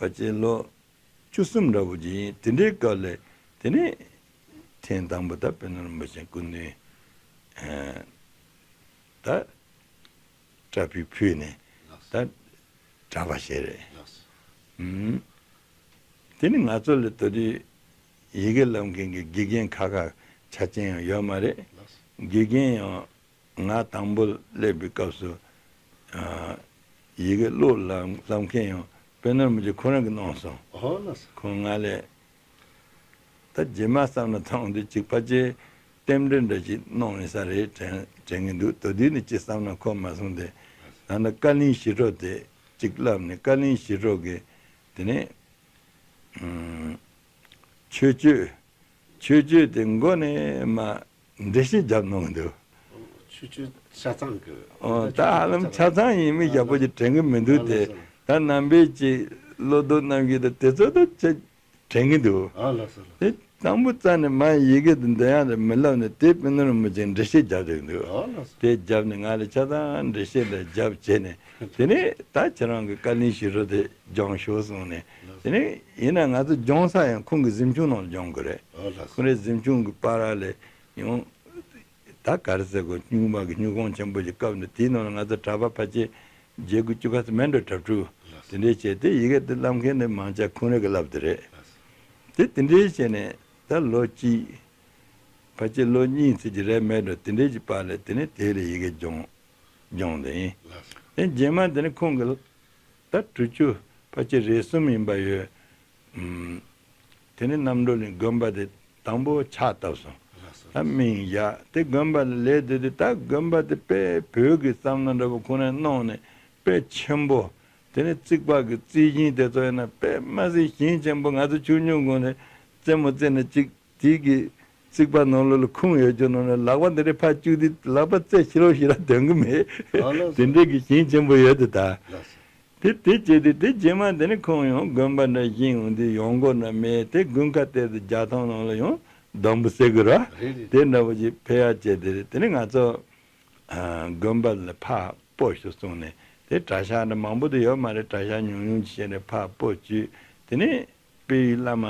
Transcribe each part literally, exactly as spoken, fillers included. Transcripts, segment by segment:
ཕལ་ཆེར་ལོ་བཅུ་གསུམ་འདྲ་བོ་ཅིག་ཡིན། དེ་འདྲའི་སྐབས་ལ་དེ་ནས་ཐེངས་དང་པོ་ད་དཔལ་ནོར་རིན་པོ་ཆེ་སྐུ་མདུན་ད་གྲྭ་པའི་ཕུལ་ནས་ད་གྲྭ་པ་བྱས་རེད། ཨུམ། དེ་ནི་ང་ཚོ་ལ་ད་དུང་ཡི་གེ་བསླབ་མཁན་གྱི་དགེ་རྒན་ཁ་ཁ་ཆ་ཅན་ཡང་ཡོད་མ་རེད། དགེ་རྒན་ཡང་ང་དང་པོ་སླེབས་པའི་སྐབས་སུ་ཨ་ཡི་གེ་ཀློག་བསླབ་བསླབ་མཁན་ཡང་དཔལ་ནོར་རིན་པོ་ཆེ་ཁོ་རང་གིས་གནང་སོང་། ཁོང་ང་ལས། ད་རྗེས་མ་བསམ་ན་ཐང་དུ་གཅིག་ཕལ་ཆེར་རྟེན་འབྲེལ་འདྲ་ཞིག་གནང་ཡིན་ས་རེད་དྲན་དྲན་གྱི་འདུག་དེ་དུས་ནས་ཅི་བསམ་ན་ཁོ་མ་སོང་སྟེ། ད་ནི་བཀའ་བློན་ཞི་ཁྲོ་དེ་གཅིག་བསླབས་ནས། བཀའ་བློན་ཞི་ཁྲོ་གིས་དེ་ནས་ཨུམ། ཆོས་སྤྱོད། ཆོས་སྤྱོད་དེ་མགོ་ནས་མ་འགྲེལ་བཤད་བརྒྱབ་གནང་གི་འདུག་ཆོས་སྤྱོད་ཆ་ཚང་གི། ཨོ། ད་ཧ་ལམ་ཆ་ཚང་ཡིན་མིན་ཡག་པོ་ཅིག་དྲན་གྱི་མི་འདུག་སྟེ། ད་ནང་པའི་ཅིག་བློ་ལྡོག་རྣམ་བཞི་དང་དེ་ཚོ་ད་ཆ་དྲན་གྱི་འདུག་ཨ་ལགས་སོ། དེ་དང་པོ་རྩ་ནས་མ་ཡི་གེ་དེ་འདི་ཡང་རེ་མི་ལབ་ནས་དེ་དཔེ་ནོར་རིན་པོ་ཆེ་འགྲེལ་བཤད་རྒྱབ་བསྡད་འདུག་ཨ་ལགས་སོ། དེ་རྒྱབ་ནས་ང་ལ་ཆ་ཚང་འགྲེལ་བཤད་འདི་རྒྱབ་བྱས་ནས། དེ་ནས་ད་ཁྱེད་རང་གི་བཀའ་བློན་ཞི་ཁྲོ་དེ་སྦྱོང་ཤོག་གསུངས་ནས། དེ་ནས་ཡིན་ན་ང་ཚོ་སྦྱོང་ས་ཡང་ཁོང་གི་གཟིམ་ཆུང་ནང་སྦྱོང་དགོས་རེད། ཨ་ལགས་སོ། ཁོང་རའི་གཟིམ་ཆུང་གི་བར་ལ་ཡང་། ད་ག་རེ་ཟེར་དགོས། སྨྱུག་མ་གི་སྨྱུག་ཁུང་ཆེན་པོ་ཞིག་བཀབ་ནས། དེའི་ནང་ལ་ང་ཚོ་གྲྭ་པ་ཕལ་ཆེར་བརྒྱད་དགུ་བཅུ་ཁ་ཙམ་མེད་འགྲོ། གྲྭ་ཕྲུག་དེ་འདྲས་བྱས་ཏེ་ཡི་གེ་དེ་བསླབ་མཁན་ནི་མང་ཆེ་ཁོང་རང་གིས་བསླབས་དེ་རེད། དེ་དེ་འདྲས་བྱས་ནས་ད་ལོ་གཅིག་ཕལ་ཆེར་ལོ་གཉིས་ཙམ་ཅིག་རེད་མེད་འགྲོ། དེ་འདྲས་ཀྱི་བར་ལ་དེ་ནས་དེ་ལ་ཡི་གེ་སྦྱོང་སྦྱོང་དེ་ཡིན། དེ་རྗེས་མ་དེ་ནས་ཁོང་གིས། ད་དྲུག་ཅུ་ཕལ་ཆེར་རེ་གསུམ་ཡིན་པ་ཡོད། ཨུམ། དེ་ནས་རྣམ་གྲོལ་གླིང་དགོན་པ་དེ་དང་པོ་ཕྱག་བཏབ་སོང་། ད་མིང་བཞག་དེ་དགོན་པ་ལ་ལས་དེ་དུས་ད་དགོན་པ་དེ་དཔེ་བོད་ཀྱི་བསམ་བློ་འདྲ་པོ་ཁོ་ནས་གནང་ནས་དཔེ་ཆེན་པོ། དེ་ནས་རྩིག་པ་གི་རྩིག་ཞིང་དེ་ཚོ་ཡིན་ན་དཔེ་མ་སྲིད་ཞིང་ཆེན་པོ། ང་ཚོ་ཆུང་ཆུང་སྒང་ནས་རྩེད་མོ་རྩེ་ནས་གཅིག་དེ་གི་རྩིག་པ་ནང་ལོགས་ལ་ཁུང་ཡོད་རྒྱུ་ནང་ནས་ལག་པ་འདི་འདྲས་ཕར་བཅུག་དུས་ལག་པ་རྩེ་ཕྱི་ལོགས་ཤིག་ར་འདོན་གི་མེད། ཨ་ལགས་སོ། དེ་འདྲས་ཀྱི་ཞིང་ཆེན་པོ་ཡོད་དེ་ད། ལགས་སོ། དེ་དེ་བྱས་དུས་དེ་རྗེས་མ་དེ་ནས་ཁོང་ཡང་དགོན་པ་འདྲ་བཞེངས་ཡོང་དུས་ཡོང་སྒོ་འདྲ་མེད་དེ། དགུན་ཁ་དེ་དུས་རྒྱ་ཐང་ནང་ལ་ཡང་སྡོང་པོ་བསད་གི་ར། རེད་རེད། དེ་འདྲ་བོ་ཅིག་ཕེབས་ཡ་བྱས་དེ་རེད། དེ་ནས་ང་ཚོ་ཨ་དགོན་པ་ལ་ཕར་སྤོ་ཤོག་གསུངས་ནས། དེ་གྲྭ་ཤག་འདྲ་མང་པོ་དེ་ཡོད་མ་རེད། གྲྭ་ཤག་ཉུང་ཉུང་ཅིག་བྱས་ནས་ཕར་སྤོ་བཅུག་དེ་ནས་དཔལ་ཡུལ་བླ་མ་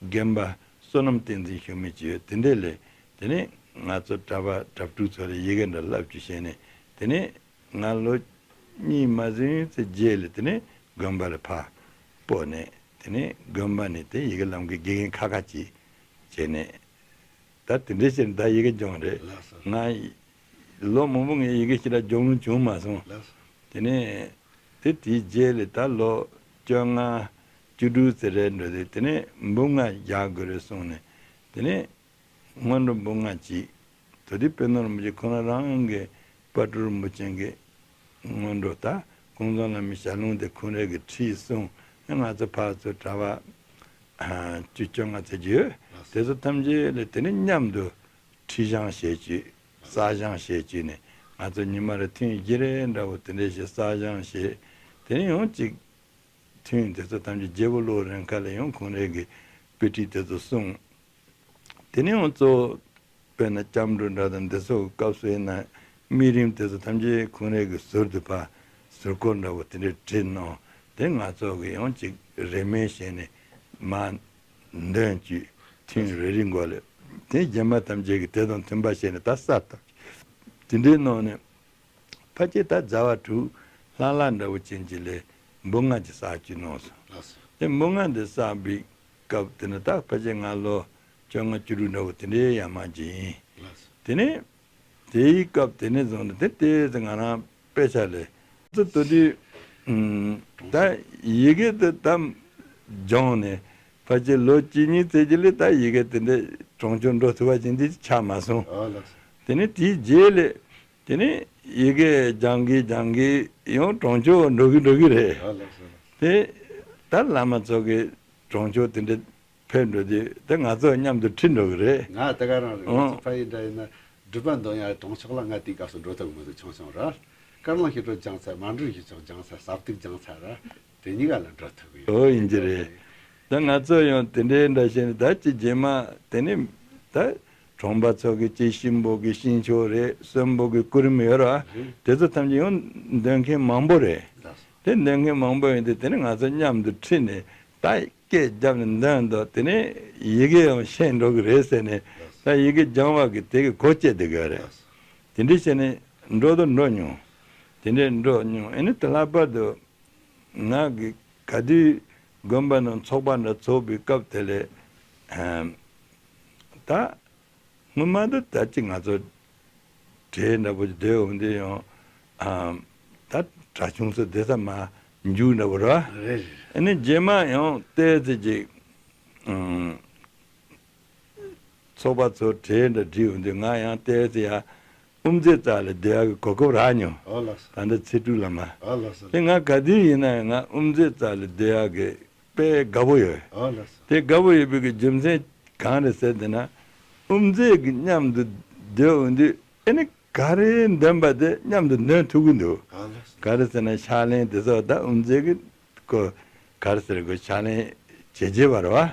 དགོན་པ་བསོད་ནམས་བསྟན་འཛིན་ཞུ་མི་ཅིག་ཡོད། དེ་འདྲས་ལས་དེ་ནས་ང་ཚོ་གྲྭ་པ་གྲྭ་ཕྲུག་ཚོ་ལ་ཡི་གེ་འདྲ་བསླབ་བཅུག་བྱས་ནས། དེ་ནས་ང་ལོ་གཉིས་མ་ཟིན་ཙམ་རྗེས་ལ་དེ་ནས་དགོན་པ་ལ་ཕར་སྤོས་ནས། དེ་ནས་དགོན་པ་ནས་དེ་ཡི་གེ་བསླབ་མཁན་དགེ་རྒན་ཁག་ཁག་ཅིག་བྱས་ནས། ད་དེ་འདྲས་བྱས་ནས་ད་ཡི་གེ་སྦྱངས་རེད། ལགས་སོ། ང་ལོ་མང་པོ་ངས་ཡི་གེ་ཞིག་ལ་སྦྱོང་ལོང་བྱུང་མ་སོང་། ལགས་སོ། དེ་ནས་དེ་དེའི་རྗེས་ལ་ད་ལོ་བཅོ་ལྔ་བཅུ་དྲུག་ཙམ་རེད་འགྲོ་དུས། དེ་ནས་འབུམ་ལྔ་རྒྱག་དགོས་རེད་གསུངས་ནས། དེ་ནས་སྔོན་འགྲོ་འབུམ་ལྔ་གཅིག་ད་དེ་དཔལ་ནོར་རིན་པོ་ཆེ་ཁོ་ན་རང་གི་དཔལ་སྤྲུལ་རིན་པོ་ཆེ་གི་སྔོན་འགྲོ་ད་ཀུན་བཟང་བླ་མའི་ཞལ་ལུང་དེ་ཁོང་རང་གིས་ཁྲིད་གསུངས། ང་ཚོ་ཕར་ཚུར་གྲྭ་པ་ཨ་བཅུ་བཅོ་ལྔ་ཙམ་ཅིག་ཡོད། དེ་ཚོ་ཐམས་ཅད་ལ་དེ་ནས་མཉམ་དུ་ཁྲིད་སྦྱང་བྱེད་བཅུག་བསགས་སྦྱང་བྱེད་བཅུག་ནས། ང་ཚོ་ཉི་མ་རེ་ཐུན་བཞི་རེ་འདྲ་བོ་དེ་འདྲས་ཞིག་བསགས་སྦྱང་བྱེད། དེ་ནས་ཡང་ཅིག་ཐུན་དེ་ཚོ་ཐམས་ཅད་བརྗེ་པོ་ཀློག་རན་ཁ་ལ་ཡང་ཁོང་རང་གི་དཔེ་ཁྲིད་དེ་ཚོ་གསུངས། དེ་ནས་ཡང་གཙོ་བོ་དཔེར་ན་སྐྱབས་འགྲོ་འདྲ་དང་འདི་ཚོ་གི་སྐབས་སུ་ཡིན་ན་དམིགས་རིམ་དེ་ཚོ་ཐམས་ཅད་ཁོང་རང་གིས་ཟུར་དུ་ཕར་ཟུར་འཁོར་འདྲ་བོ་དེ་འདྲས་བྲིས་གནང་། དེ་ང་ཚོ་གིས་ཡང་ཅིག་རེ་སྨོན་བྱས་ནས་མར་འདོན་བཅུག་ཐུན་རེ་རེའི་མགོ་ལ། དེ་རྗེས་མ་ཐམས་ཅད་ཀྱིས་དེ་དང་མཐུན་པ་བྱས་ནས་ད་བསགས་ཐུབ། དེ་འདྲའི་ནང་ནས་ཕལ་ཆེར་ད་ཟླ་བ་དྲུག་ལྷག་ལྷག་འདྲ་བོ་ཅན་གྱི་ལས་འབུམ་ལྔ་ཅིག་བསགས་བཅུག་གནང་སོང་། ལགས་སོ། དེ་འབུམ་ལྔ་འདི་བསགས་པའི་སྐབས་དེ་ནི་ད་ཕལ་ཆེར་ང་ལོ་བཅོ་ལྔ་བཅུ་དྲུག་འདྲ་བོ་དེ་འདྲའི་ཡར་མར་ཅིག་ཡིན། ལགས་སོ། དེ་ནས་དེའི་སྐབས་དེ་ནས་བཟུང་སྟེ་དེ་ལྟས་ང་རང་དཔེ་ཆ་ལས་ཚོ་དོ་དུས་ཨུམ་ད་ཡི་གེ་དེ་ད་སྦྱངས་ནས་ཕལ་ཆེར་ལོ་གཅིག་གཉིས་ཙམ་ཅིག་ལས་ད་ཡི་གེ་དེ་འདྲ་གྲོང་ཆོག་འགྲོ་ཐུབ་པ་ཅིག་འདི་ཆགས་མ་སོང་། ཨ་ལགས་སོ། དེ་ནས་དེའི་རྗེས་ལས་དེ་ནས་ཡི་གེ་སྦྱང་གིན་སྦྱང་གིན་ཡང་གྲོང་ཆོག་འགྲོ་གིན་འགྲོ་གིན་རེད། ཨ་ལགས་སོ། དེ་ད་བླ་མ་ཚོ་གི་གྲོང་ཆོག་དེ་འདྲ་ཕེབས་འགྲོ་དུས་དེ་ང་ཚོ་མཉམ་དུ་ཁྲིད་འགྲོ་གི་རེད། ང་དེ་ག་རང་རེད། ང་ཨང་ཚོ་ཕ་ཡུལ་འདྲ་ཡིན་ན་སྒྲུབ་པ་འདོན་ཡ་གྲོང་ཆོག་ལ་ང་དེའི་སྐབས་སུ་འགྲོ་ཐུབ་མི་འདུག་ཆུང་ཆུང་ར། དཀར་ལམ་ཞི་ཁྲོ་སྦྱངས་ཚར། མ་འབྲོང་ཞི་ཁྲོ་སྦྱངས་ཚར། ཟབ་ཏིག་སྦྱངས་ཚར་ར། དེ་གཉིས་ཀ་ལ་འགྲོ་ཐུབ་ཡོད། ཨོ་ཡིན་གྱི་རེད། ད་ང་ཚོ་ཡང་དེ་འདྲའི་འདྲ་བྱས་ནས་ད་ཅི་རྗེས་མ་དེ་ནས་ད་གྲོང་པ་ཚོ་གི་ཅི་གཤིན་པོ་གི་གཤིན་ཆོག་རེད། གསོན་པོ་གི་སྐུ་རིམ་ཡོད་ར། རེད། དེ་ཚོ་ཐམས་ཅད་ཡང་འདོན་མཁན་མང་པོ་རེད། ལགས་སོ། དེ་འདོན་མཁན་མང་པོ་ཡོད་དུས། དེ་ནི་ང་ཚོ་མཉམ་དུ་ཁྲིད་ནས་ད་སྐད་བརྒྱབ་ནས་འདོན་དུས། དེ་ནི་ཡི་གེ་ཡང་ཤེས་འགྲོ་གི་རེད་ཟེར་ནས། ད་ཡི་གེ་སྦྱང་བ་གི་དེ་གི་གོ་བཅད་བསྡད་ཀྱི་ཡོད་རེད། དེ་འདྲ་བྱས་ནས་འགྲོ་དང་འགྲོ་མྱོང་། དེ་འདྲས་འགྲོ་མྱོང་། ཨ་ནི་དེ་ལྷག་པར་དུ་ང་གི་ག་དུས་དགོན་པ་ནང་ཚོགས་པ་འདྲ་ཚོགས་པའི་སྐབས་དེ་ལ། ཨམ། ད་སྔོན་མ་དུ་ད་ཅིག་ང་ཚོ་གྲལ་འདྲ་པོ་ཅིག་སྡོད་འོང་དུས་ཡང་། ཨམ། ད་གྲྭ་ཆུང་ཚོ་སྡོད་ས་མར་མཇུག་འདྲ་པོ་རེད་བ། རེད་རེད། ཨ་ནི་རྗེས་མ་ཡང་ཏོག་ཙམ་ཅིག་ཨམ། ཚོགས་པ་ཚོ་གྲལ་འདྲ་བསྒྲིགས་འོང་དུས། ང་ཡང་ཏོག་ཙམ་ཡར་དབུ་མཛད་རྩ་ལ་སྡོད་ཡག་གི་གོ་སྐབས་རག་མྱོང་། ཨོ་ལགས་སོ། ད་ལྟ་ཚེ་སྤྲུལ་བླ་མ། ཨོ་ལགས་སོ། དེ་ང་ག་དུས་ཡིན་ན་ཡང་ང་དབུ་མཛད་རྩ་ལ་སྡོད་ཡག་གི་དཔེ་དགའ་པོ་ཡོད། ཨོ་ལགས་སོ། དེ་དགའ་པོ་ཡོད་པའི་གི་རྒྱུ་མཚན་གང་རེད་ཟེར་དེ་ན། དབུ་མཛད་ཀྱི་མཉམ་དུ་སྡོད་འོང་དུས། ཨ་ནི་ག་རེ་འདོན་པ་དེ་མཉམ་དུ་འདོན་ཐུབ་ཀྱི་འདུག། ཨོ་ལགས་སོ། ག་རེ་ཟེར་ན་ཕྱག་ལེན་དེ་ཚོ་ད་དབུ་མཛད་ཀྱི་ཀོ། ག་རེ་ཟེར་དགོས། ཕྱག་ལེན་བྱེད་བྱེད་པ་རེད་བ།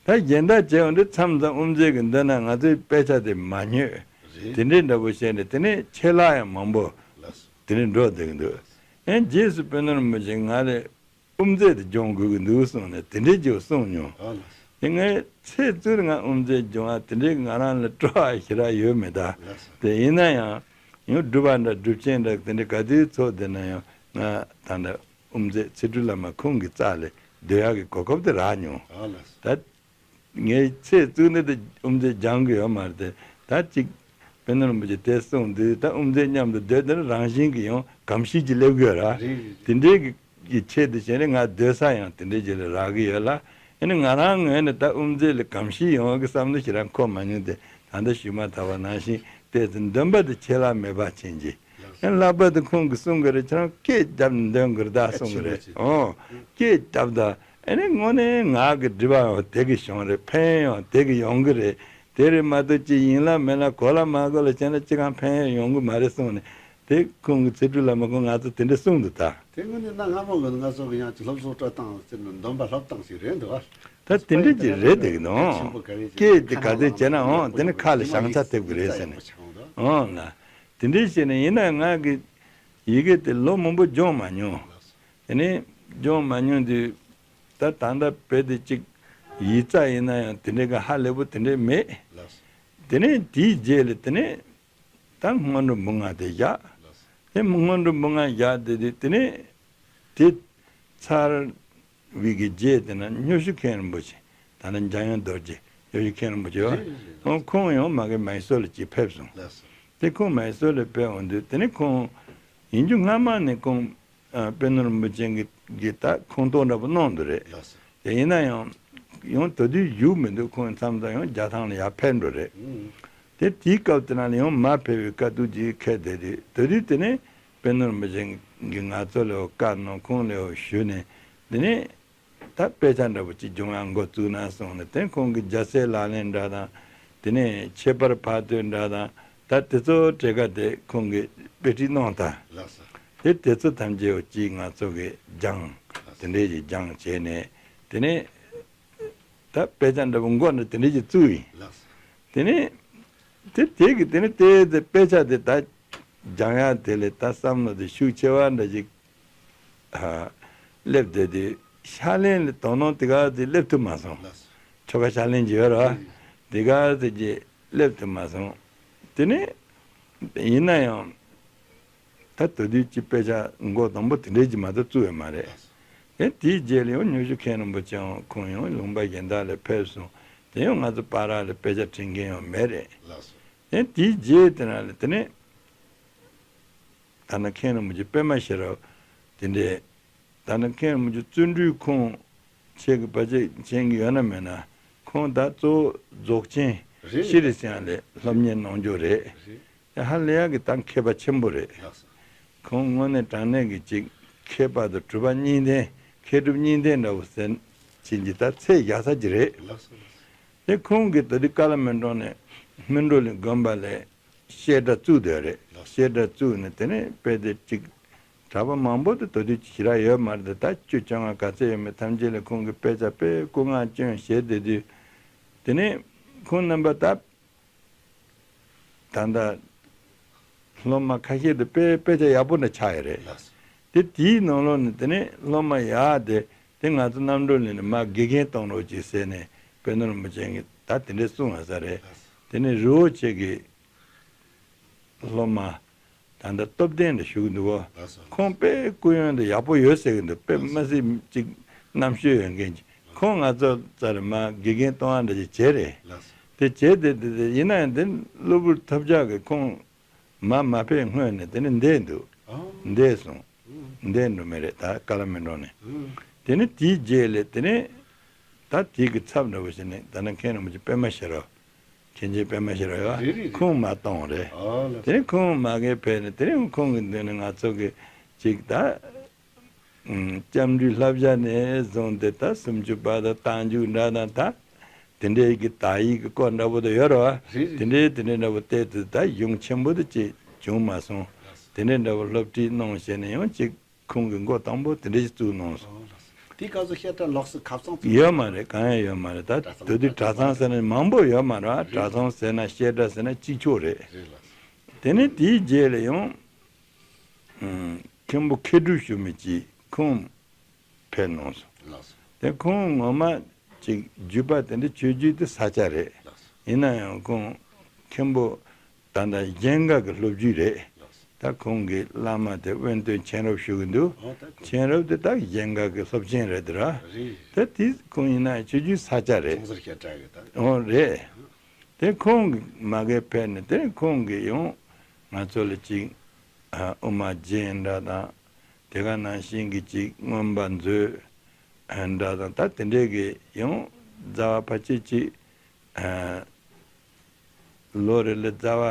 རེད་རེད། ད་གཞན་དག་བྱས་འོང་དུས་མཚམས་མཚམས་དབུ་མཛད་ཀྱི་འདོན་ན་ང་ཚོའི་དཔེ་ཆ་དེ་མ་ཉོས། རེད། དེ་འདྲའི་འདྲ་པོ་བཤད་ནས། དེ་ནས་ཆད་ལྷག་ཡང་མང་པོ་ལགས་སོ། དེ་འདྲའི་འགྲོ་བསྡད་ཀྱི་འདུག། ཨེ། རྗེས་སུ་དཔལ་ལྡན་རིན་པོ་ཆེས་ང་ལ་དབུ་མཛད་དེ་སྦྱོང་དགོས་ཀྱི་འདུག་གསུངས་ནས་དེ་འདྲའི་ཅིག་གསུངས་མྱོང་། ཨ་ལགས་སོ། དེ་ངས་ཚེ་བཙུན་ང་དབུ་མཛད་སྦྱོང་བ་དེ་འདྲའི་ང་རང་ལ་སྤྲོ་བ་ཞེ་དྲག་ཡོད་མེད་ད། ལགས་སོ། དེ་ཡིན་ན་ཡང་ཡང་སྒྲུབ་པ་འདྲ་སྒྲུབ་ཆེན་འདྲ་དེ་འདྲའི་ག་དུས་ཚོགས་བསྡད་ན་ཡང་། ང་ད་ལྟ་དབུ་མཛད་ཚེ་སྤྲུལ་བླ་མ་ཁོང་གི་རྩ་ལ་སྡོད་ཡག་གི་གོ་སྐབས་དེ་རག་མྱོང་། ཨ་ལགས་སོ། ད་ངའི་ཚེ་བཙུན་ནི་དེ་དབུ་མཛད་སྦྱང་གི་ཡོད་མ་རེད་དེ། ད་ཅིག་དཔལ་ལྡན་རིན་པོ་ཆེ་དེ་གསུངས་དུས། ད་དབུ་མཛད་མཉམ་དུ་སྡོད་དེ་ནི་རང་བཞིན་གྱིས་ཡང་གོམས་གཤིས་ཅིག་སླེབས་ཀྱི་ཡོད་ར། རེད་རེད། དེ་འདྲའི་གི་གི་ཆེད་དུ་བྱས་ནས་ང་སྡོད་ས་ཡང་དེ་འདྲའི་ཅིག་ལ་རག་གི་ཡོད་ལ། ཨ་ནི་ང་རང་ངོས་ནས་ད་དབུ་མཛད་ལ་གོམས་གཤིས་ཡོང་གི་བསམ་བློ་ཞེ་དྲག་འཁོར་མ་མྱོང་སྟེ། ད་ལྟ་ཞུས་མ་ཐག་པ་ནང་བཞིན་ཏོག་ཙམ་འདོན་པ་དེ་ཆད་ལྷག་མེད་པ་ཕྱིན་གྱི། ཡང་ལྷག་པར་དུ་ཁོང་གིས་གསུང་གི་རེད། ཁྱེད་རང་སྐད་བརྒྱབ་ནས་འདོན་དགོས་རེད་ད་གསུང་གི་རེད། ཨོ། སྐད་བརྒྱབ་ད། ཨ་ནི་དངོས་གནས་ངག་གི་སྒྲིབ་པའང་དེ་གི་བྱུང་རེད། ཕན་ཡང་དེ་གི་ཡོང་གི་རེད། དེ་རེད་མ་གཏོགས་ཅི་ཡིན་ལ་མིན་ལ་གོ་ལ་མ་གོ་ལ་བྱས་ན་ཅི་གང་ཕན་ཡང་ཡོང་གི་མ་རེད་གསུངས་ནས། དེ་ཁོང་གི་ཚེ་སྤྲུལ་བླ་མ་ཁོང་ང་ཚོ་དེ་འདྲ་གསུངས་འདུག་ད། དེ་དངོས་གནས་གནའ་སྔ་མོ་གི་ང་ཚོ་གི་ཡང་ཅིག་སློབ་གསོ་སྤྲོད་སྟངས་ཟེར་ན་འདོན་པ་སློབ་སྟངས་ཤིག་རེད་འདུག་ཨ། ད་དེ་འདྲ་ཅིག་རེད་འདུག་ནོ། སྐད་དེ་ག་ཚོད་བྱས་ན་འོང་། དེ་ནི་ཁ་ལ་བྱང་ཆ་ཐེབས་གི་རེད་ཟེར་ནས། འོང་ལ། དེ་འདྲ་བྱས་ནས་ཡིན་ན་ང་གི་ཡི་གེ་དེ་ལོ་མང་པོ་སྦྱོང་མ་མྱོང་། དེ་ནས་སྦྱོང་མ་མྱོང་དུས། ད་ད་ལྟ་བོད་དེ་གཅིག་ཡིག་རྩ་ཡིན་ན་ཡང་དེ་འདྲའི་གི་ཧ་ལས་པོ་དེ་འདྲའི་མེད། དེ་ནས་དེའི་རྗེས་ལ་དེ་ནས་ད་སྔོན་འགྲོ་འབུམ་ལྔ་དེ་བཞག། དེ་སྔོན་འགྲོ་འབུམ་ལྔ་བཞག་དེ་དུས་དེ་ནས་དེ་ཚར་བའི་གི་རྗེས་དེ་ན་སྨྱོ་ཤུལ་མཁན་རིན་པོ་ཆེ། ད་ནི་འཇམ་དབྱངས་རྡོ་རྗེ། སྨྱོ་ཤུལ་མཁན་རིན་པོ་ཆེ་བ། རེད་རེད་རེད། ཁོང་ཡང་མ་གི་མའི་སོར་ལ་ཅིག་ཕེབས་སོང་། ལགས་སོ། དེ་ཁོང་མའི་སོར་ལ་ཕེབས་འོང་དུས་དེ་ནས་ཁོང་ཡིན་རྒྱུ་སྔ་མ་ནས་ཁོང་ཨ་དཔལ་ལྡན་རིན་པོ་ཆེ་གི་གི་ད་ཁོངས་གཏོགས་འདྲ་པོ་གནང་འདུག་རེད། ལགས་སོ། དེ་ཡིན་ན་ཡང་ཡང་དེ་དུས་བཞུགས་མི་འདུག་ཁོང་མཚམས་མཚམས་ཡང་རྒྱ་ཐང་ལ་ཡར་ཕེབས་འགྲོ་རེད། ཨང་། དེ་དེའི་སྐབས་དེ་ན་ལ་ཡང་མར་ཕེབས་པའི་དཀའ་སྡུག་ཅིག་འཁེལ་བསྡད་དུས། དེ་དུས་དེ་ནས་དཔལ་ལྡན་རིན་པོ་ཆེ་གིས་ང་ཚོ་ལ་བཀའ་གནང་། ཁོང་ལ་ཞུས་ནས་དེ་ནས་ད་དཔེ་ཆ་འདྲ་པོ་ཅིག་སྦྱོང་ཡག་འགོ་བཙུགས་ན་གསུངས་ནས། དེ་ཁོང་གིས་རྒྱལ་སྲས་ལག་ལེན་འདྲ་དང་། དེ་ནས་ཁྱད་པར་འཕགས་བསྟོད་འདྲ་དང་། ད་དེ་ཚོ་གྲས་ཀ་དེ་ཁོང་གིས་དཔེ་ཁྲིད་གནང་ད། ལགས་སོ། དེ་དེ་ཚོ་ཐམས་ཅད་འོ་ཅིག་ང་ཚོ་གིས་སྦྱངས། དེ་འདྲས་ཀྱི་སྦྱངས་བྱས་ནས་དེ་ནས་ད་དཔེ་ཆ་འདྲ་པོ་འགོ་འདྲ་དེ་འདྲས་ཀྱི་བཙུགས་ཡིན། ལགས་སོ། དེ་ནས་དེ་དེ་གི་དེ་ནས་དེ་དེ་དཔེ་ཆ་དེ་ད་སྦྱང་ཡག་དེ་ལས་ད་བསམ་བློ་དེ་ཤུགས་ཆེ་བ་འདྲ་ཅིག་ཨ་སླེབས་བསྡད་དུས། ཕྱག་ལེན་ལ་དོ་སྣང་དེ་ག་དེ་སླེབས་ཐུབ་མ་སོང་། ལགས་སོ། ཆོ་ག་ཕྱག་ལེན་གྱི་ཡོད་ར། ཨང་། དེ་ག་དེ་ཅིག་སླེབས་ཐུབ་མ་སོང་། དེ་ནས་ཡིན་ན་ཡང་ད་དེ་དུས་ཀྱི་དཔེ་ཆ་འགོ་དང་པོ་དེ་འདྲས་ཀྱི་མ་གཏོགས་བཙུགས་ཡོད་མ་རེད། ལགས་སོ། དེ་དེའི་རྗེས་ལ་ཡང་སྨྱོ་ཤུལ་མཁན་རིན་པོ་ཆེའང་ཁོང་ཡང་ལུང་པ་གཞན་དག་ལ་ཕེབས་སོང་། དེ་ཡང་ང་ཚོ་བར་ལ་དཔེ་ཆ་ཁྲིད་མཁན་ཡང་མེད་རེད། ལགས་སོ། དེ་དེའི་རྗེས་དེ་ན་ལ་དེ་ནས་ད་ནི་མཁན་རིན་པོ་ཆེ་པད་མ་ཤེས་རབ་དེ་འདྲས། ད་ནི་མཁན་རིན་པོ་ཆེ་བརྩོན་འགྲུས་ཁོང་ཁྱེད་ཀྱི་བར་ཆད་མཁྱེན་གྱི་ཡོད་ན་མེད་ན། ཁོང་ད་གཙོ་བོ་རྫོགས་ཆེན་རེད། ཤྲཱི་རི་སིང་ལ་སློབ་གཉེར་གནང་རྒྱུ་རེད། རེད། དེ་ཧ་ལས་ཡག་གི་ད་མཁས་པ་ཆེན་པོ་རེད། ལགས་སོ། ཁོང་དངོས་གནས་དྲང་གནས་ཀྱི་ཅིག་མཁས་པ་དང་གྲུབ་པ་གཉིས་ལྡན། མཁས་གྲུབ་གཉིས་ལྡན་འདྲ་བོ་ཟེར་ཕྱིན་གྱི་ད་ཚད་བཞག་ས་ཅིག་རེད། ལགས་སོ། ལགས་སོ། དེ་ཁོང་གིས་ད་དུས་ཀ་ལ་སྨིན་གྲོང་ནས་སྨིན་གྲོལ་དགོན་པ་ལ་བཤད་གྲྭ་བཙུགས་བསྡད་རེད། བཤད་གྲྭ་བཙུགས་ནས་དེ་ནས་དཔེ་དེབ་ཅིག་གྲྭ་པ་མང་པོ་དེ་ད་དུས་ཅིག་ཞེ་དྲག་ཡོད་མ་རེད་དེ། ད་བཅུ་བཅོ་ལྔ་ག་ཚད་ཡོད་མེད་ཐམས་ཅད་ལ་ཁོང་གིས་དཔེ་ཆ་དཔེ་སྐུ་ངག་སྐྱོན་བྱས་བསྡད་དུས། དེ་ནས་ཁོང་རྣམ་པ་ད་ད་ལྟ་སློབ་མ་ཁ་ཤས་དེ་དཔེ་དཔེ་ཆ་ཡག་པོ་འདྲ་ཆགས་ཡོད་རེད། ལགས་སོ། དེ་དེའི་ནང་ལོགས་ནས་དེ་ནས་སློབ་མ་ཡག་དེ་དེ་ང་ཚོ་རྣམ་གྲོལ་གླིང་ནས་མར་དགེ་རྒན་གཏོང་རོགས་གྱིས་ཟེར་ནས་དཔལ་ནོར་རིན་པོ་ཆེ་གིས་ད་དེ་འདྲས་གསུངས་ཡོད་ས་རེད། དེ་ནས་རི་བོ་ཆེ་གི་སློབ་མ་ད་ལྟ་སྟོབས་ལྡན་དུ་བཞུགས་འདུག་གོ། ལགས་སོ། ཁོང་དཔེ་སྐུ་ཡོན་དུ་ཡག་པོ་ཡོད་ཟེར་གི་འདུག་དཔེ་མི་སྲིད་ཅིག་རྣམ་དཔྱོད་ཡོད་མཁན་ཅིག་ཁོང་ང་ཚོ་རྩར་མར་དགེ་རྒན་གཏོང་བ་འདྲ་ཅིག་བྱས་རེད། ལགས་སོ། དེ་བྱས་དེ་དེ་དེ་ཡིན་ན་ཡང་དེ་གློ་བུར་ཐབས་ཆག་གིས་ཁོང་མར་མ་ཕེབས་སྔོན་ནས་དེ་ནས་འདས་འདུག་ཨང་། འདས་སོང་། འདས་འགྲོ་མེད་རེད། ད་ཀ་ལ་མེ་འགྲོ་ནས། ཨང་། དེ་ནས་དེའི་རྗེས་ལས་དེ་ནས་ད་དེ་གི་ཚབ་འདྲ་བོ་བྱས་ནས་ད་ནི་མཁན་རིན་པོ་ཆེ་པད་མ་ཤེས་རབ། མཁན་ཆེན་པད་མ་ཤེས་རབ་རེད། རེད་རེད། ཁོང་མར་བཏང་བ་རེད། ཨ་ལ། དེ་ནས་ཁོང་མ་གིར་ཕེབས་ནས་དེ་ནས་ཁོང་གི་མདུན་ནས་ང་ཚོ་གི་ཅིག་ད་ཨུམ། སྐྱབས་འགྲོའི་བསླབ་བྱ་ནས་བཟུང་སྟེ་ད་སུམ་ཅུ་པ་དང་རྟགས་འཇུག་འདྲ་དང་ད་དེ་འདྲའི་གི་དག་ཡིག་གི་སྐོར་འདྲ་པོ་དང་ཡོད་རེད་བ། རེད་རེད། དེ་འདྲའི་དེ་འདྲའི་འདྲ་པོ་བལྟས་ཏེ་ད་གཞུང་ཆེན་པོ་དེ་ཅིག་བྱུང་མ་སོང་། དེ་འདྲའི་འདྲ་པོ་སློབ་ཁྲིད་གནང་བྱས་ནས་ཡང་ཅིག་ཁོང་གི་མགོ་དང་པོ་དེ་འདྲ་ཞིག་བཙུགས་གནང་སོང་། ཨོ་ལགས་སོ། དེའི་སྐབས་སུ་བཤད་གྲྭ་ལོགས་སུ་ཁ་ཚང་བཙུགས། ཡོད་མ་རེད། གང་ཡང་ཡོད་མ་རེད། ད་གྲྭ་ཚང་དེ་དུས་གྲྭ་ཚང་ཟེར་ན་མང་པོ་ཡོད་མ་རེད། རེད། གྲྭ་ཚང་ཟེར་ན་བཤད་གྲྭ་ཟེར་ན་གཅིག་ཆོག་རེད། རེད་ལགས་སོ། དེ་ནས་དེའི་རྗེས་ལ་ཡང་ཨུམ། མཁན་པོ་མཁས་གྲུབ་ཞུ་མི་གཅིག་ཁོང་ཕེབས་གནང་སོང་། ལགས་སོ། དེ་ཁོང་ངོ་མ་ཅིག་བརྒྱུད་པ་དེ་འདྲ་ཆོས་བརྒྱུད་དེ་ས་སྐྱ་རེད། ལགས་སོ། ཡིན་ན་ཡང་ཁོང་མཁན་པོ་ད་ལྟ་གཞན་སྒར་གྱི་སློབ་བརྒྱུད་རེད། ལགས་སོ། ད་ཁོང་གི་བླ་མ་དེ་དབོན་སྟོན་མཁྱེན་རབ་ཞུ་གི་འདུག་ཨོ་ད་ཁོང་མཁྱེན་རབ་དེ་ད་གཞན་སྒར་གྱི་སློབ་ཆེན་རེད་དེ་ར། རེད། དེ་དེ་ཁོང་ཡིན་ན་ཆོས་བརྒྱུད་ས་སྐྱ་རེད། ཚོང་ཟུར་བཤད་གྲྭ་གི་ད། ཨོ་རེད། དེ་ཁོང་གི་མ་གིར་ཕེབས་ནས་དེ་ཁོང་གིས་ཡང་ང་ཚོ་ལ་ཅིག་ཨ་དབུ་མ་རྒྱན་འདྲ་དང་དེ་ག་ནང་བཞིན་གྱི་ཅིག་མངོན་པ་མཛོད་འདྲ་དང་ད་དེ་འདྲའི་གི་ཡང་རྩ་བ་ཕལ་ཆེར་ཅིག་ཨ་ལོ་རེ་ལ་རྩ་བ་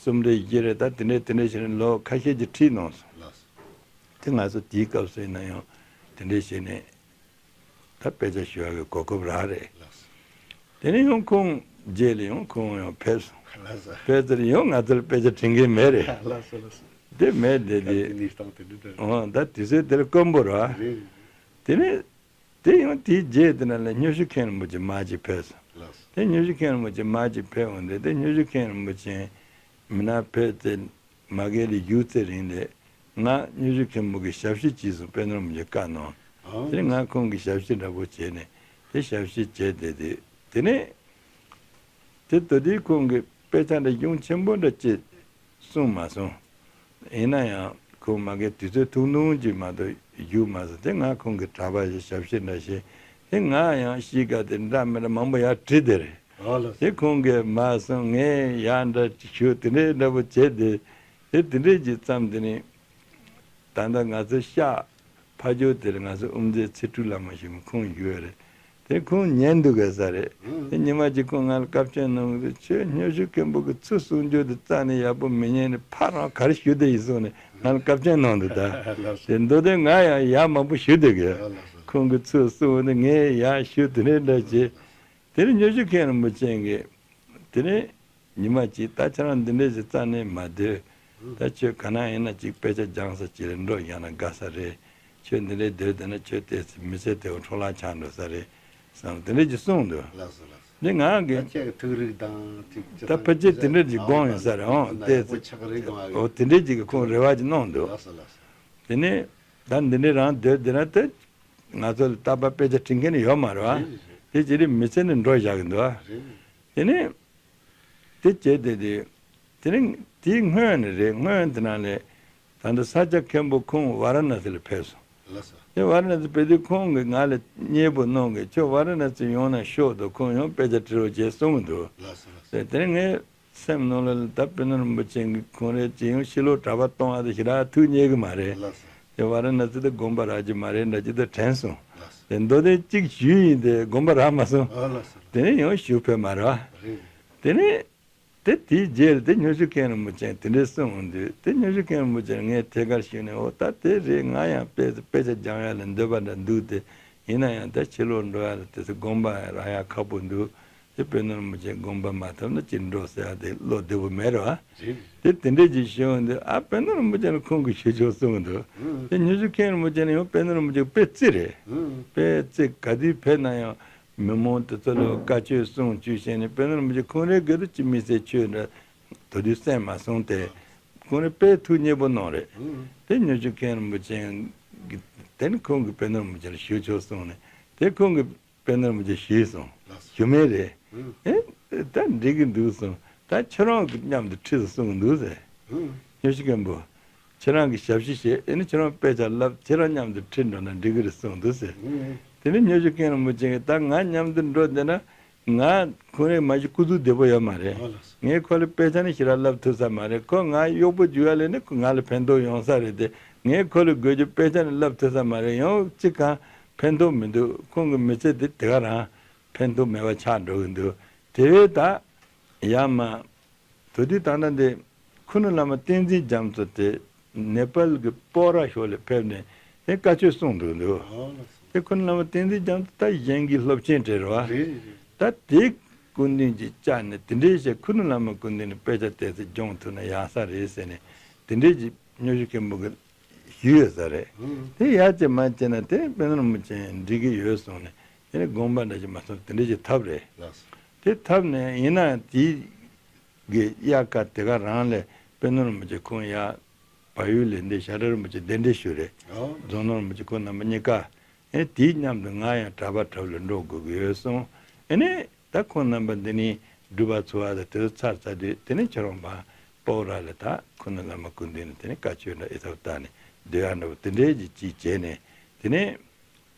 གསུམ་རེ་བཞི་རེ་ད་དེ་འདྲའི་དེ་འདྲའི་བྱས་ནས་ལོ་ཁ་ཤས་ཀྱི་ཁྲིད་གནང་སོང་། ལགས་སོ། དེ་ང་ཚོ་དེའི་སྐབས་སུ་ཡིན་ན་ཡང་དེ་འདྲའི་བྱས་ནས་ད་དཔེ་ཆ་ཞུ་ཡག་གི་གོ་སྐབས་རག་རེད། ལགས་སོ། དེ་ནས་ཡང་ཁོང་རྗེས་ལ་ཡང་ཁོང་ཡང་ཕེབས་སོང་། ལགས་སོ། ཕེབས་ཚར་ཡང་ང་ཚོ་ལ་དཔེ་ཆ་འབྲི་མཁན་མེད་རེད། ལགས་སོ་ལགས་སོ། དེ་མེད་དེ་ད་དེ་དེ་ནས་སྟངས་དེ་འདྲ་འདྲ་རེད། འོ་ད་དུས་ཚོད་དེ་ལ་དཀོན་པོ་རེད། རེད་རེད། དེ་ནས་དེ་ཡང་དེའི་རྗེས་དེ་ན་ལ་སྨྱོ་ཤུལ་མཁན་རིན་པོ་ཆེ་མ་གཅིག་ཕེབས་སོང་། ལགས་སོ། དེ་སྨྱོ་ཤུལ་མཁན་རིན་པོ་ཆེ་མ་གཅིག་ཕེབས་འོང་དེ་དེ་སྨྱོ་ཤུལ་མཁན་རིན་པོ་ཆེ་མི་ན་ཕེབས་ཚེ་མ་གི་ལ་བཞུགས་ཚེ་རིང་ལས་ང་སྨྱོ་ཤུལ་མཁན་པོ་གི་ཞབས་ཕྱི་བྱས་སོང་། དཔལ་ནོར་རིན་པོ་ཆེ་བཀའ་གནང་། ཨང་། དེ་ནས་ང་ཁོང་གི་ཞབས་ཕྱི་འདྲ་པོ་བྱས་ནས་དེ་ཞབས་ཕྱི་བྱས་དེ་དེ་དེ་ནས་དེ་དོ་དེ་ཁོང་གི་དཔེ་ཆ་འདྲ་གཞུང་ཆེན་པོ་འདྲ་ཅིག་གསུངས་མ་སོང་། ཡིན་ན་ཡང་ཁོང་མ་གི་དུས་ཚོད་ཐུང་ཐུང་ཅིག་མ་གཏོགས་བཞུགས་མ་སོང་། དེ་ང་ཁོང་གི་གྲྭ་པ་ཞིག་ཞབས་ཕྱི་འདྲ་བྱས་དེ་ང་ཡང་གཤིས་ཀ་དེ་འདྲ་མི་འདྲ་མང་པོ་ཡར་བྲིས་དེ་རེད། ཨ་ལ། དེ་ཁོང་གིས་མ་སོང་ངས་ཡར་འདྲ་ཅིག་ཞུ་དེ་འདྲའི་འདྲ་པོ་བྱས་དེ་དེ་དེ་འདྲའི་ཅིག་བརྩམས་དེ་ནས་ད་ལྟ་ང་ཚོ་ཤག་ཕ་ཇོ་དེར་ང་ཚོ་དབུ་མཛད་ཚེ་སྤྲུལ་བླ་མ་ཞིག་ཁོང་བཞུགས་ཡོད་རེད། དེ་ཁོང་ཉན་འདུག་ག་ས་རེད། དེ་ཉི་མ་གཅིག་ཁོང་ང་ལ་བཀའ་བཀྱོན་གནང་གི་འདུག་ཁྱོད་སྨྱོ་ཤུལ་མཁན་པོ་གི་ཚུལ་གསུང་རྒྱུ་དེ་རྩ་ནས་ཡག་པོ་མི་ཉན་ནས་ཕར་རང་ག་རེ་ཞུ་བསྡད་ཡིན་གསུངས་ནས་ང་ལ་བཀའ་བཀྱོན་གནང་འདུག་ད་ལགས་སོ། དེ་མདོ་དོན་ང་ཡང་ཡག་མང་པོ་ཞུ་བསྡད་གི་ཨ་ལགས་སོ། ཁོང་གི་ཚུལ་གསུང་ནས་ངས་ཡག་ཞུ་དེ་འདྲ་འདྲ་བྱས། དེ་ནས་སྨྱོ་ཤུལ་མཁན་རིན་པོ་ཆེ་གིས་དེ་ནས་ཉི་མ་གཅིག་ད་ཁྱེད་རང་འདི་འདྲས་ཞིག་རྩ་ནས་མ་སྡོད། ད་ཁྱོད་ག་ན་ཡིན་ན་གཅིག་དཔེ་ཆ་སྦྱངས་ས་ཅིག་ལ་འགྲོ་བཞག་ན་དགའ་ས་རེད། ཁྱོད་འདི་འདྲས་སྡོད་བསྡད་ན་ཁྱོད་ཏོག་ཙམ་མི་ཚེ་དེ་འཕྲོ་བརླག་ཆགས་འགྲོ་ས་རེད་བསམ་དེ་འདྲས་ཀྱི་གསུངས་འདུག་ལགས་སོ་ལགས་སོ། འདི་ང་གི་ད་ཁྱེད་ཀྱི་ཐུགས་རིག་དང་ཅིག་ཅི་ད་ལྟར་ཕལ་ཆེར་དེ་འདྲས་ཀྱི་དགོངས་ཡོད་ས་རེད་ཨང་། ཏོག་ཙམ་ཆགས་རེད་དགོངས་ཨོ་དེ་འདྲས་ཀྱི་ཁོང་རེ་བ་ཅིག་གནང་འདུག་ལགས་སོ་ལགས་སོ། དེ་ནས་ད་འདི་འདྲས་རང་སྡོད་བསྡད་ན་ད་ང་ཚོ་ལ་རྟག་པར་དཔེ་ཆ་འབྲི་མཁན་ཡོད་མ་རེད་བ། རེད་རེད། དེ་ཅི་རིགས་མི་ཚེ་ནས་འགྲོ་བཞག་གི་འདུག་བ། རེད་རེད། དེ་ནས་དེ་བྱས་ཏེ་དེ་དེ་རིང་དེའི་སྔོན་ནས་རེད། སྔོན་དེ་ནང་ལས་ད་ལྟ་ས་སྐྱ་མཁན་པོ་ཁོང་ཝཱ་ར་ཎ་སི་ལ་ཕེབས་སོང་། ལགས་སོ། དེ་ཝཱ་ར་ཎ་སི་ཕེབས་དུས་ཁོང་གིས་ང་ལ་མཉེས་པོ་གནང་གིས་ཁྱོད་ཝཱ་ར་ཎ་སི་ཡོང་ན་ཤོག་དང་ཁོང་ཡང་དཔེ་ཆ་འབྲི་རོགས་བྱས་གསུངས་གི་འདུག་ལགས་སོ་ལགས་སོ། དེ་དེ་རིང་ངས་སེམས་ནང་ལ་ད་དཔལ་ནོར་རིན་པོ་ཆེ་གི་ཁོང་རེ་ཅི་ཡང་ཕྱི་ལོགས་གྲྭ་པ་གཏོང་བ་དེ་ཞེ་དྲག་ཐུགས་མཉེས་གི་མ་རེད། ལགས་སོ། དེ་ཝཱ་ར་ཎ་སི་དེ་དགོངས་པ་རག་གི་མ་རེད་འདྲ་ཅིག་དེ་དྲན་སོང་། ལགས་སོ། དེ་མདོ་དོན་གཅིག་ཞུས་ཡིན་དེ་དགོངས་པ་རག་མ་སོང་། ཨ་ལགས་སོ། དེ་ནས་ཡང་ཞུ་ཕོད་མ་རེད་བ། རེད། དེ་ནས་དེ་དེའི་རྗེས་ལ་དེ་སྨྱོ་ཤུལ་མཁན་རིན་པོ་ཆེ་དེ་འདྲས་གསུངས་འོང་དུས་དེ་སྨྱོ་ཤུལ་མཁན་རིན་པོ་ཆེ་ངས་ཐད་ཀར་ཞུས་ནས་འོ་ད་དེ་རེད། ང་ཡང་དཔེ་དཔེ་ཆ་སྦྱང་ཡ་ལ་འདོད་པ་འདྲ་འདུག་སྟེ་ཡིན་ན་ཡང་ད་ཕྱི་ལོགས་འགྲོ་ཡ་ལ་དེ་ཚོ་དགོངས་པ་རག་ཡ་ཁག་པོ་འདུག་དེ་དཔལ་ནོར་རིན་པོ་ཆེ་དགོངས་པ་མ་ཐོབ་ན་ཅི་འགྲོ་ཟེར་ཡ་དེ་བློ་བདེ་པོ་མེད་རེད་བ། རེད། དེ་དེ་འདྲས་ཅིག་ཞུས་འོང་དུས་ཨ་དཔལ་ནོར་རིན་པོ་ཆེ་ལ་ཁོང་གིས་ཞུ་ཆོག་གསུངས་འདུག་ཨང་། དེ་སྨྱོ་ཤུལ་མཁན་རིན་པོ་ཆེ་ནས་ཡང་དཔལ་ནོར་རིན་པོ་ཆེ་དཔེ་རྩིས་རེད། ཨང་། དཔེ་རྩིས་ག་དུས་ཕེབས་ན་ཡང་མི་མང་དེ་ཚོ་ལ་བཀའ་ཆོས་གསུང་བཅུག་བྱས་ནས་དཔལ་ནོར་རིན་པོ་ཆེ་ཁོང་རའི་སྒེར་དུ་ཅི་མི་ཚེ་ཆོས་འདྲ་དོ་དུས་གསན་མ་སོང་སྟེ། ཁོང་རེ་དཔེ་ཐུགས་མཉེས་པོ་གནང་རེད། དེ་ཉི་ཤུ་མཁན་རིན་པོ་ཆེ་གི་དེ་ནི་ཁོང་གི་དཔལ་ནོར་རིན་པོ་ཆེ་ལ་ཞུ་ཆོག་གསུངས་ནས་དེ་ཁོང་གི་དཔལ་ནོར་རིན་པོ་ཆེ་ཞུས་སོང་། ཞུ་མེད་རེད། ཨེ། ད་འགྲིག་གི་འདུག་གསུངས། ད་ཁྱེད་རང་གི་མཉམ་དུ་ཁྲིད་སོང་འདུག་ཟེར། ཉི་ཤུ་མཁན་པོ། ཁྱེད་རང་གི་ཞབས་ཕྱི་བྱེད། ཨེ་ནི་ཁྱེད་རང་དཔེ་ཆ་བསླབ། ཁྱེད་རང་མཉམ་དུ་ཁྲིད་འགྲོ་ན་འགྲིག་གི་རེད་གསུངས་འདུག་ཟེར། དེ་ནི་ཉི་ཤུ་མཁན་རིན་པོ་ཆེ་གིས་ད་ང་མཉམ་དུ་འགྲོ་བསྡད་ན། ང་ཁོང་རེ་མ་གཞི་སྐུ་གཟུགས་བདེ་པོ་ཡོད་མ་རེད། ངས་ཁོ་ལ་དཔེ་ཆ་ནི་ཞེ་དྲག་བསླབ་ཐུབ་ས་མ་རེད། ཁོ་ང་གཡོག་པོ་རྒྱུག་ཡ་ལས་ནི་ང་ལ་ཕན་ཐོགས་ཡོང་ས་རེད་དེ། ངས་ཁོ་ལ་དགོས་རྒྱུ་དཔེ་ཆ་ནི་བསླབ་ཐུབ་ས་མ་རེད། ཡང་གཅིག་གང་ཕན་ཐོགས་མི་འདུག་ཁོང་གི་མི་ཚེ་འདི་དེ་ག་རང་ཕན་ཐོགས་མེད་པ་ཆགས་འགྲོ་གི་འདུག་དེ་བས་ད་ཡ་མ། དེ་དུས་ད་ལྟ་འདི་ཁུ་ནུ་བླ་མ་བསྟན་འཛིན་རྒྱ་མཚོ་དེ་ནེ་པཱལ་གྱི་པོ་ར་ཤོག་ལ་ཕེབས་ནས་དེ་བཀའ་ཆོས་གསུངས་འདུག་འདུག་དེ་ཁུ་ནུ་བླ་མ་བསྟན་འཛིན་རྒྱ་མཚོ་ད་གཞན་གྱི་སློབ་ཆེན་གྲས་རེད་བ། ད་དེ་སྐུ་མདུན་གྱིས་བཅར་ནས་དེ་འདྲའི་བྱས་ཁུ་ནུ་བླ་མ་སྐུ་མདུན་ནས་དཔེ་ཆ་དེ་ཚོ་སྦྱོང་ཐུབ་ན་ཡག་ས་རེད་ཟེར་ནས་དེ་འདྲའི་གྱི་ཉི་ཤུ་མཁན་པོ་གི་ཞུས་ཡོད་ས་རེད། དེ་ཡག་ཅིག་མ་བྱས་ན་དེ་དཔལ་ནོར་རིན་པོ་ཆེ་འགྲིག་གི་ཡོད་གསུངས་ནས་དེ་ནས་དགོངས་པ་འདྲ་ཞིག་མ་སོང་། དེ་འདྲ་ཞིག་ཐབས་རེད། དེ་ཐབས་ནས་ཡིན་ན་དེའི་གི་དབྱར་ཁ་དེ་ག་རང་ལས་དཔལ་ནོར་རིན་པོ་ཆེ་ཁོང་ཡར་བལ་ཡུལ་ལ་འདི་ཞྭ་སྒྲ་རིན་པོ་ཆེ་གདན་འདྲེན་ཞུས་རེད། རྫོང་ནོར་རིན་པོ་ཆེ་ཁོང་རྣམ་པ་གཉིས་ཀ་ཨེ་དེའི་མཉམ་དུ་ང་ཡང་གྲྭ་པ་གྲྭ་པ་ལ་འགྲོ་དགོས་ཀྱི་ཡོད་གསུངས། ཨེ་ནས། ད་ཁོང་རྣམ་པ་འདི་ནས་སྒྲུབ་པ་འཚོ་བ་དང་དེ་ཚོ་ཚར་ཚར་དུས་དེ་ནས་ཁྱོད་རང་ཕར་སྤོག་ར་ལ་ད་ཁུ་ནུ་བླ་མ་སྐུ་མདུན་ལ་དེ་ནས་བཀའ་ཆོས་འདྲ་ཨེ་ཐོབ་བཏང་ནས་སྡོད་ཡ་འདྲ་པོ་དེ་འདྲའི་ཅིག་ཅིག་བྱས་ནས་དེ་ནས་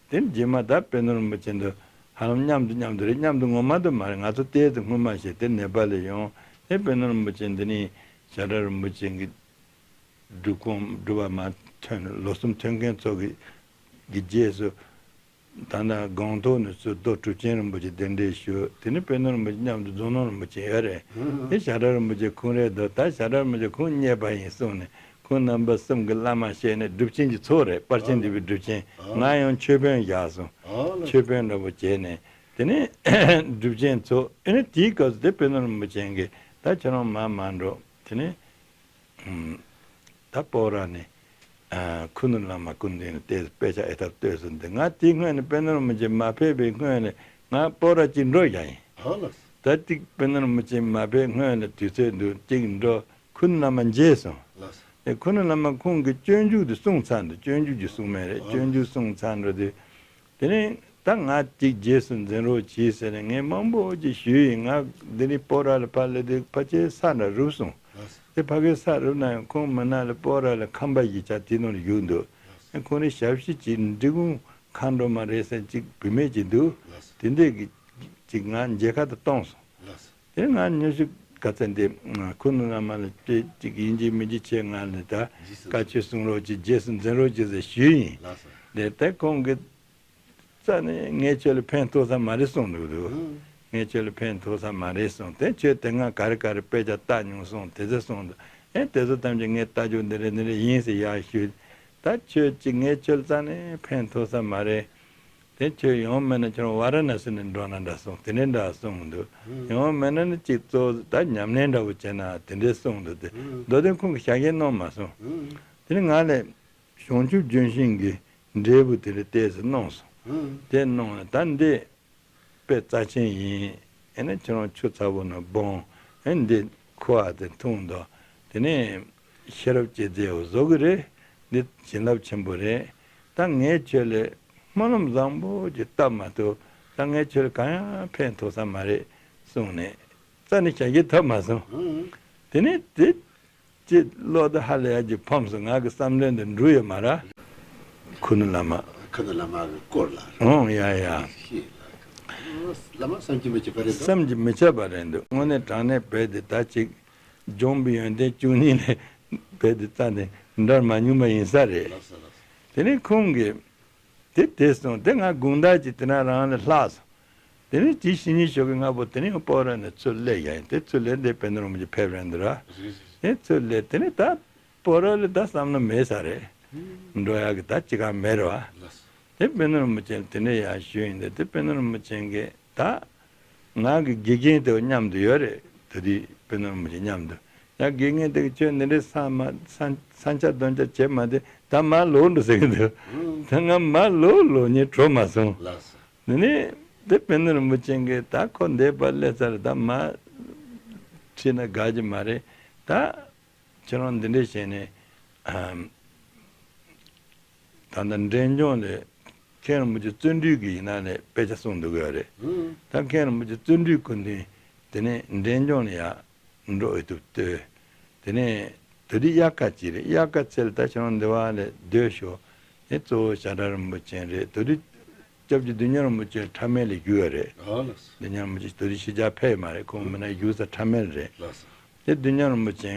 དེ་ནས་རྗེས་མ་ད་དཔལ་ནོར་རིན་པོ་ཆེ་འདི་ཧ་ལམ་མཉམ་དུ་མཉམ་དུ་རེད། མཉམ་དུ་ངོ་མ་དུ་མ་རེད། ང་ཚོ་ལྟས་དུ་སྔོན་མ་བྱས་དེ་ནེ་པཱལ་ལ་ཡོང་དེ་དཔལ་ནོར་རིན་པོ་ཆེ་འདི་ནས་ཞྭ་སྒྲ་རིན་པོ་ཆེ་གི་སྒྲུབ་ཁང་སྒྲུབ་པ་མ་ཐོན་ལོ་གསུམ་ཐོན་མཁན་ཚོ་གི་གི་རྗེས་སུ། ད་ལྟ་སྒང་ཏོག་ནས་ཚུར་རྡོ་གྲུབ་ཆེན་རིན་པོ་ཆེ་གདན་འདྲེན་ཞུས། དེ་ནས་དཔལ་ནོར་རིན་པོ་ཆེ་མཉམ་དུ་རྫོང་ནོར་རིན་པོ་ཆེ་ཡོད་རེད། དེ་ཞྭ་སྒྲ་རིན་པོ་ཆེ་ཁོང་རེད་འདུག་ད་ཞྭ་སྒྲ་རིན་པོ་ཆེ་ཁོང་མཉེས་པ་ཡིན་གསུངས་ནས་ཁོང་རྣམ་པ་གསུམ་གྱི་བླ་མ་བཤད་ནས་སྒྲུབ་ཆེན་གྱི་ཚོགས་རེད། དཔལ་ཆེན་འདུས་པའི་སྒྲུབ་ཆེན། ང་ཡང་མཆོད་དཔོན་བཞག་སོང་། མཆོད་དཔོན་འདྲ་པོ་བྱས་ནས་དེ་ནས་སྒྲུབ་ཆེན་ཚོགས། ཨེ་ནས་དེའི་སྐབས་སུ་དེ་དཔལ་ནོར་རིན་པོ་ཆེ་གིས་ད་ཁྱེད་རང་མར་མར་འགྲོ། དེ་ནས། ད་སྤོག་ར་ནས་ཨ་ཁུ་ནུ་བླ་མ་སྐུ་མདུན་ལ་དེ་དཔེ་ཆ་ཨེ་ཐབས་ལྟོས་སོང་། འདི་ང་དེའི་སྔོན་ནས་དཔལ་ནོར་རིན་པོ་ཆེ་མ་ཕེབས་པའི་སྔོན་ནས་ང་སྤོག་ར་གཅིག་འགྲོ་བཞག་ཡིན། ད་ཅིག་དཔལ་ནོར་རིན་པོ་ཆེ་མ་ཕེབས་སྔོན་ལ་དུས་ཚོད་འདུག་ཅིག་འགྲོ། ཁུ་ནུ་བླ་མ་མཇལ་སོང་། དེ་ཁུ་ནུ་བླ་མ་ཁོང་གི་སྤྱོད་འཇུག་དེ་གསུངས་ཚར་འདུག་སྤྱོད་འཇུག་ཅིག་གསུངས་མེད་རེད། སྤྱོད་འཇུག་གསུངས་ཚར་འགྲོ་དུས། དེ་ནས་ད་ང་གཅིག་རྗེས་སུ་འཛིན་རོགས་གྱིས་ཟེར་ནས་ངས་མང་པོ་ཅིག་ཞུས་ཡིན། ང་འདི་ནས་སྤོག་ར་ལ་ཕར་སླེབས་དུས་ཕལ་ཆེར་ས་འདྲ་རུབ་སོང་། དེ་ཕ་གིའི་ས་རུབ་ན་ཡང་ཁོང་མི་ནག་ལ་སྤོག་ར་ལ་ཁང་པ་ཞིག་ཆགས་དེའི་ནང་ལ་བཞུགས་འདུག་ཁོང་ནི་ཞབས་ཕྱི་གྱི་འབྲི་གུང་མཁའ་འགྲོ་མ་རེད་ཟེར་ཅིག་བུད་མེད་ཅིག་འདུག་དེ་འདྲས་ཀྱི་ཅིག་ང་མཇལ་ཁ་དུ་གཏོང་སོང་། དེ་ང་ཉི་ཤུ་ག་ཚད་འདི་ཁུ་ནུ་བླ་མ་ལ་ཅིག་ཡིན་གཅིག་མིན་གཅིག་ཁྱེད་ང་ལ་ད་བཀའ་ཆོས་གསུང་རོགས་གྱིས། རྗེས་སུ་འཛིན་རོགས་གྱིས་ཟེར་ཞུས་ཡིན། དེ་ལྟར་ཁོང་གིས་རྩ་ནས་ངས་ཁྱོད་ལ་ཕན་ཐོགས་ས་མ་རེད་གསུངས་འདུག་འདུག་ངས་ཁྱོད་ལ་ཕན་ཐོགས་ས་མ་རེད་གསུངས། དེ་ཁྱོད་དེ་སྔ་ག་རེ་ག་རེ་དཔེ་ཆ་ལྟ་མྱོང་གསུངས། དེ་ཚོ་གསུངས་འདུག་ཨེ་དེ་ཚོ་ཐམས་ཅད་ངས་ལྟ་རྒྱུ་འདི་རེད་འདི་རེད་ཡིན་ཟེར་ཡར་ཞུས། ད་ཁྱོད་ཀྱིས་ངས་ཁྱོད་ལ་རྩ་ནས་ཕན་ཐོགས་ས་མ་རེད། དེ་ཁྱོད་ཡོང་མེད་ན་ཁྱོད་རང་ཝཱ་ར་ཎ་སི་ནས་འགྲོ་ན་འདྲ་གསུངས། དེ་འདྲས་འདྲ་གསུངས་འདུག་ཡོང་མེད་ན་ནི་ཅིག་གཙོ་བོ་ད་ཉམས་ལེན་འདྲ་བོ་བྱས་ན་དེ་འདྲས་གསུངས་འདུག་དེ་མདོ་དོན་ཁོང་གིས་བྱ་རྒྱལ་གནང་མ་སོང་། དེ་ནི་ང་ལས་བྱང་ཆུབ་ལྗོན་ཤིང་གི་འབྲས་བུ་དེ་འདྲ་ཏོག་ཙམ་གནང་སོང་། དེ་གནང་ནས་ད་འདི་དཔེ་རྩ་ཆེན་ཡིན། ཨེ་ནས་ཁྱོད་རང་ཆུ་ཚ་པོ་ནང་སྦངས། ཨེ་འདི་ཁུ་བ་དེ་འཐུང་དང་། དེ་ནས་ཤེས་རབ་ཀྱི་རྫས་བཟོ་གི་རེད། འདི་བྱིན་རླབས་ཆེན་པོ་རེད། ད་ངས་ཁྱོད་ལ་སྨོན་ལམ་བཟང་པོ་ཅིག་བཏབ་མ་ཐུབ། ད་ངས་ཁྱོད་ལ་གང་ཡང་ཕན་ཐོགས་ས་མ་རེད་གསུངས་ནས་རྩ་ནས་བྱ་རྒྱུ་ཐོབ་མ་སོང་། དེ་ནས་དེ་ཅེས་བློ་དེ་ཧ་ལས་ཡ་གྱི་ཕམ་སོང་། ང་གི་བསམ་ལན་དེ་འགྲུབ་ཡོད་མ་རེད། ཁུ་ནུ་བླ་མ། ཁུ་ནུ་བླ་མ་གི་སྐོར་ལ། ཨོང་ཡ་ཡ། ཤེས་ལ། བླ་མ་བསམ་གྱིས་མི་ཁྱབ་པ་རེད་འདུག་བསམ་གྱིས་མི་ཁྱབ་པ་རེད་འདུག་དངོས་གནས་དྲང་གནས་རྦད་དེ་ད་ཅིག་འབྱུང་པོའི་ཡོན་ཏན་བཅུ་གཉིས་ལས་རྦད་དེ་རྩ་ནས་འདྲ་མ་མྱོང་པ་ཡིན་ས་རེད། ལགས་སོ་ལགས་སོ། དེ་ནས་ཁོང་གིས་དེ་དེ་སོང་། དེ་ང་དགོང་དག་ཅིག་དེ་ན་རང་ལ་ལྷག་སོང་། དེ་ནས་དེའི་ཕྱི་ཉིན་ཞོགས་ཀྱི་སྔ་པོ་དེ་ནས་སྤོག་ར་ནས་ཚུར་སླེབས་ཡ་ཡིན། དེ་ཚུར་སླེབས་འདི་དཔལ་ནོར་རིན་པོ་ཆེ་ཕེབས་རན་འདུག་ར། རེད་རེད་རེད། དེ་ཚུར་སླེབས་དེ་ནས་ད་སྤོག་ར་ལ་ད་བསམ་བློ་མེད་ས་རེད། འགྲོ་ཡག་གི་ད་ཅི་གང་མེད་རེད་བ། ལགས་སོ། དེ་དཔལ་ནོར་རིན་པོ་ཆེ་དེ་འདྲ་ཡང་ཞུས་ཡིན། དེ་དེ་དཔལ་ནོར་རིན་པོ་ཆེ་གིས་ད་ང་གི་དགེ་རྒན་དེ་མཉམ་དུ་ཡོད་རེད། དེ་དུས་དཔལ་ནོར་རིན་པོ་ཆེ་མཉམ་དུ་ཡང་དགེ་རྒན་དེ་གིས་ཁྱོད་འདི་འདྲའི་ས་མ་ས་ས་འཁྱག་རྡོ་འཁྱག་བྱེད་མ་དེ་ད་མར་ལོག་འགྲོ་ཟེར་གི་འདུག་ད་ང་མར་ལོག་ལོག་ཉེ་བྲོ་མ་སོང་། ལགས་སོ། དེ་ནས་དེ་དཔལ་ནོར་རིན་པོ་ཆེ་གིས་ད་ཁོ་འདས་པ་སླེབས་ཚར། ད་མར་ཁྲིད་ན་དགའ་གི་མ་རེད། ད། ཁྱེད་རང་འདི་འདྲས་བྱས་ནས་ཨམ། ད་ལྟ་འབྲས་ལྗོངས་ལ་མཁན་རིན་པོ་ཆེ་བརྩོན་འགྲུས་ཀྱི་ཡིན་ན་ནས་དཔེ་ཆ་གསུངས་འདུག་གི་རེད། ད་མཁན་རིན་པོ་ཆེ་བརྩོན་འགྲུས་སྐུ་མདུན་དེ་ནས་འབྲས་ལྗོངས་ལ་ཡང་འགྲོ་འོས་ཐུབ་ལྟོས། དེ་ནས་དེ་དུས་དབྱར་ཁ་ཅིག་རེད། དབྱར་ཁ་ཚེ་ལ་ད་ཁྱེད་རང་འདི་བ་ལས་སྡོད་ཤོག་དེ་གཙོ་བོ་ཞྭ་སྒྲ་རིན་པོ་ཆེ་རེད། དེ་དུས་སྐྱབས་རྗེ་བདུད་འཇོམས་རིན་པོ་ཆེ་ཁྲ་མེལ་ལ་བཞུགས་ཡོད་རེད། ཨ་ལགས་སོ། བདུད་འཇོམས་རིན་པོ་ཆེ་དེ་དུས་ཕྱི་རྒྱལ་ཕེབས་ཡོད་མ་རེད། ཁོང་མི་ན་བཞུགས་ས་ཁྲ་མེལ་རེད། ལགས་སོ། དེ་བདུད་འཇོམས་རིན་པོ་ཆེ་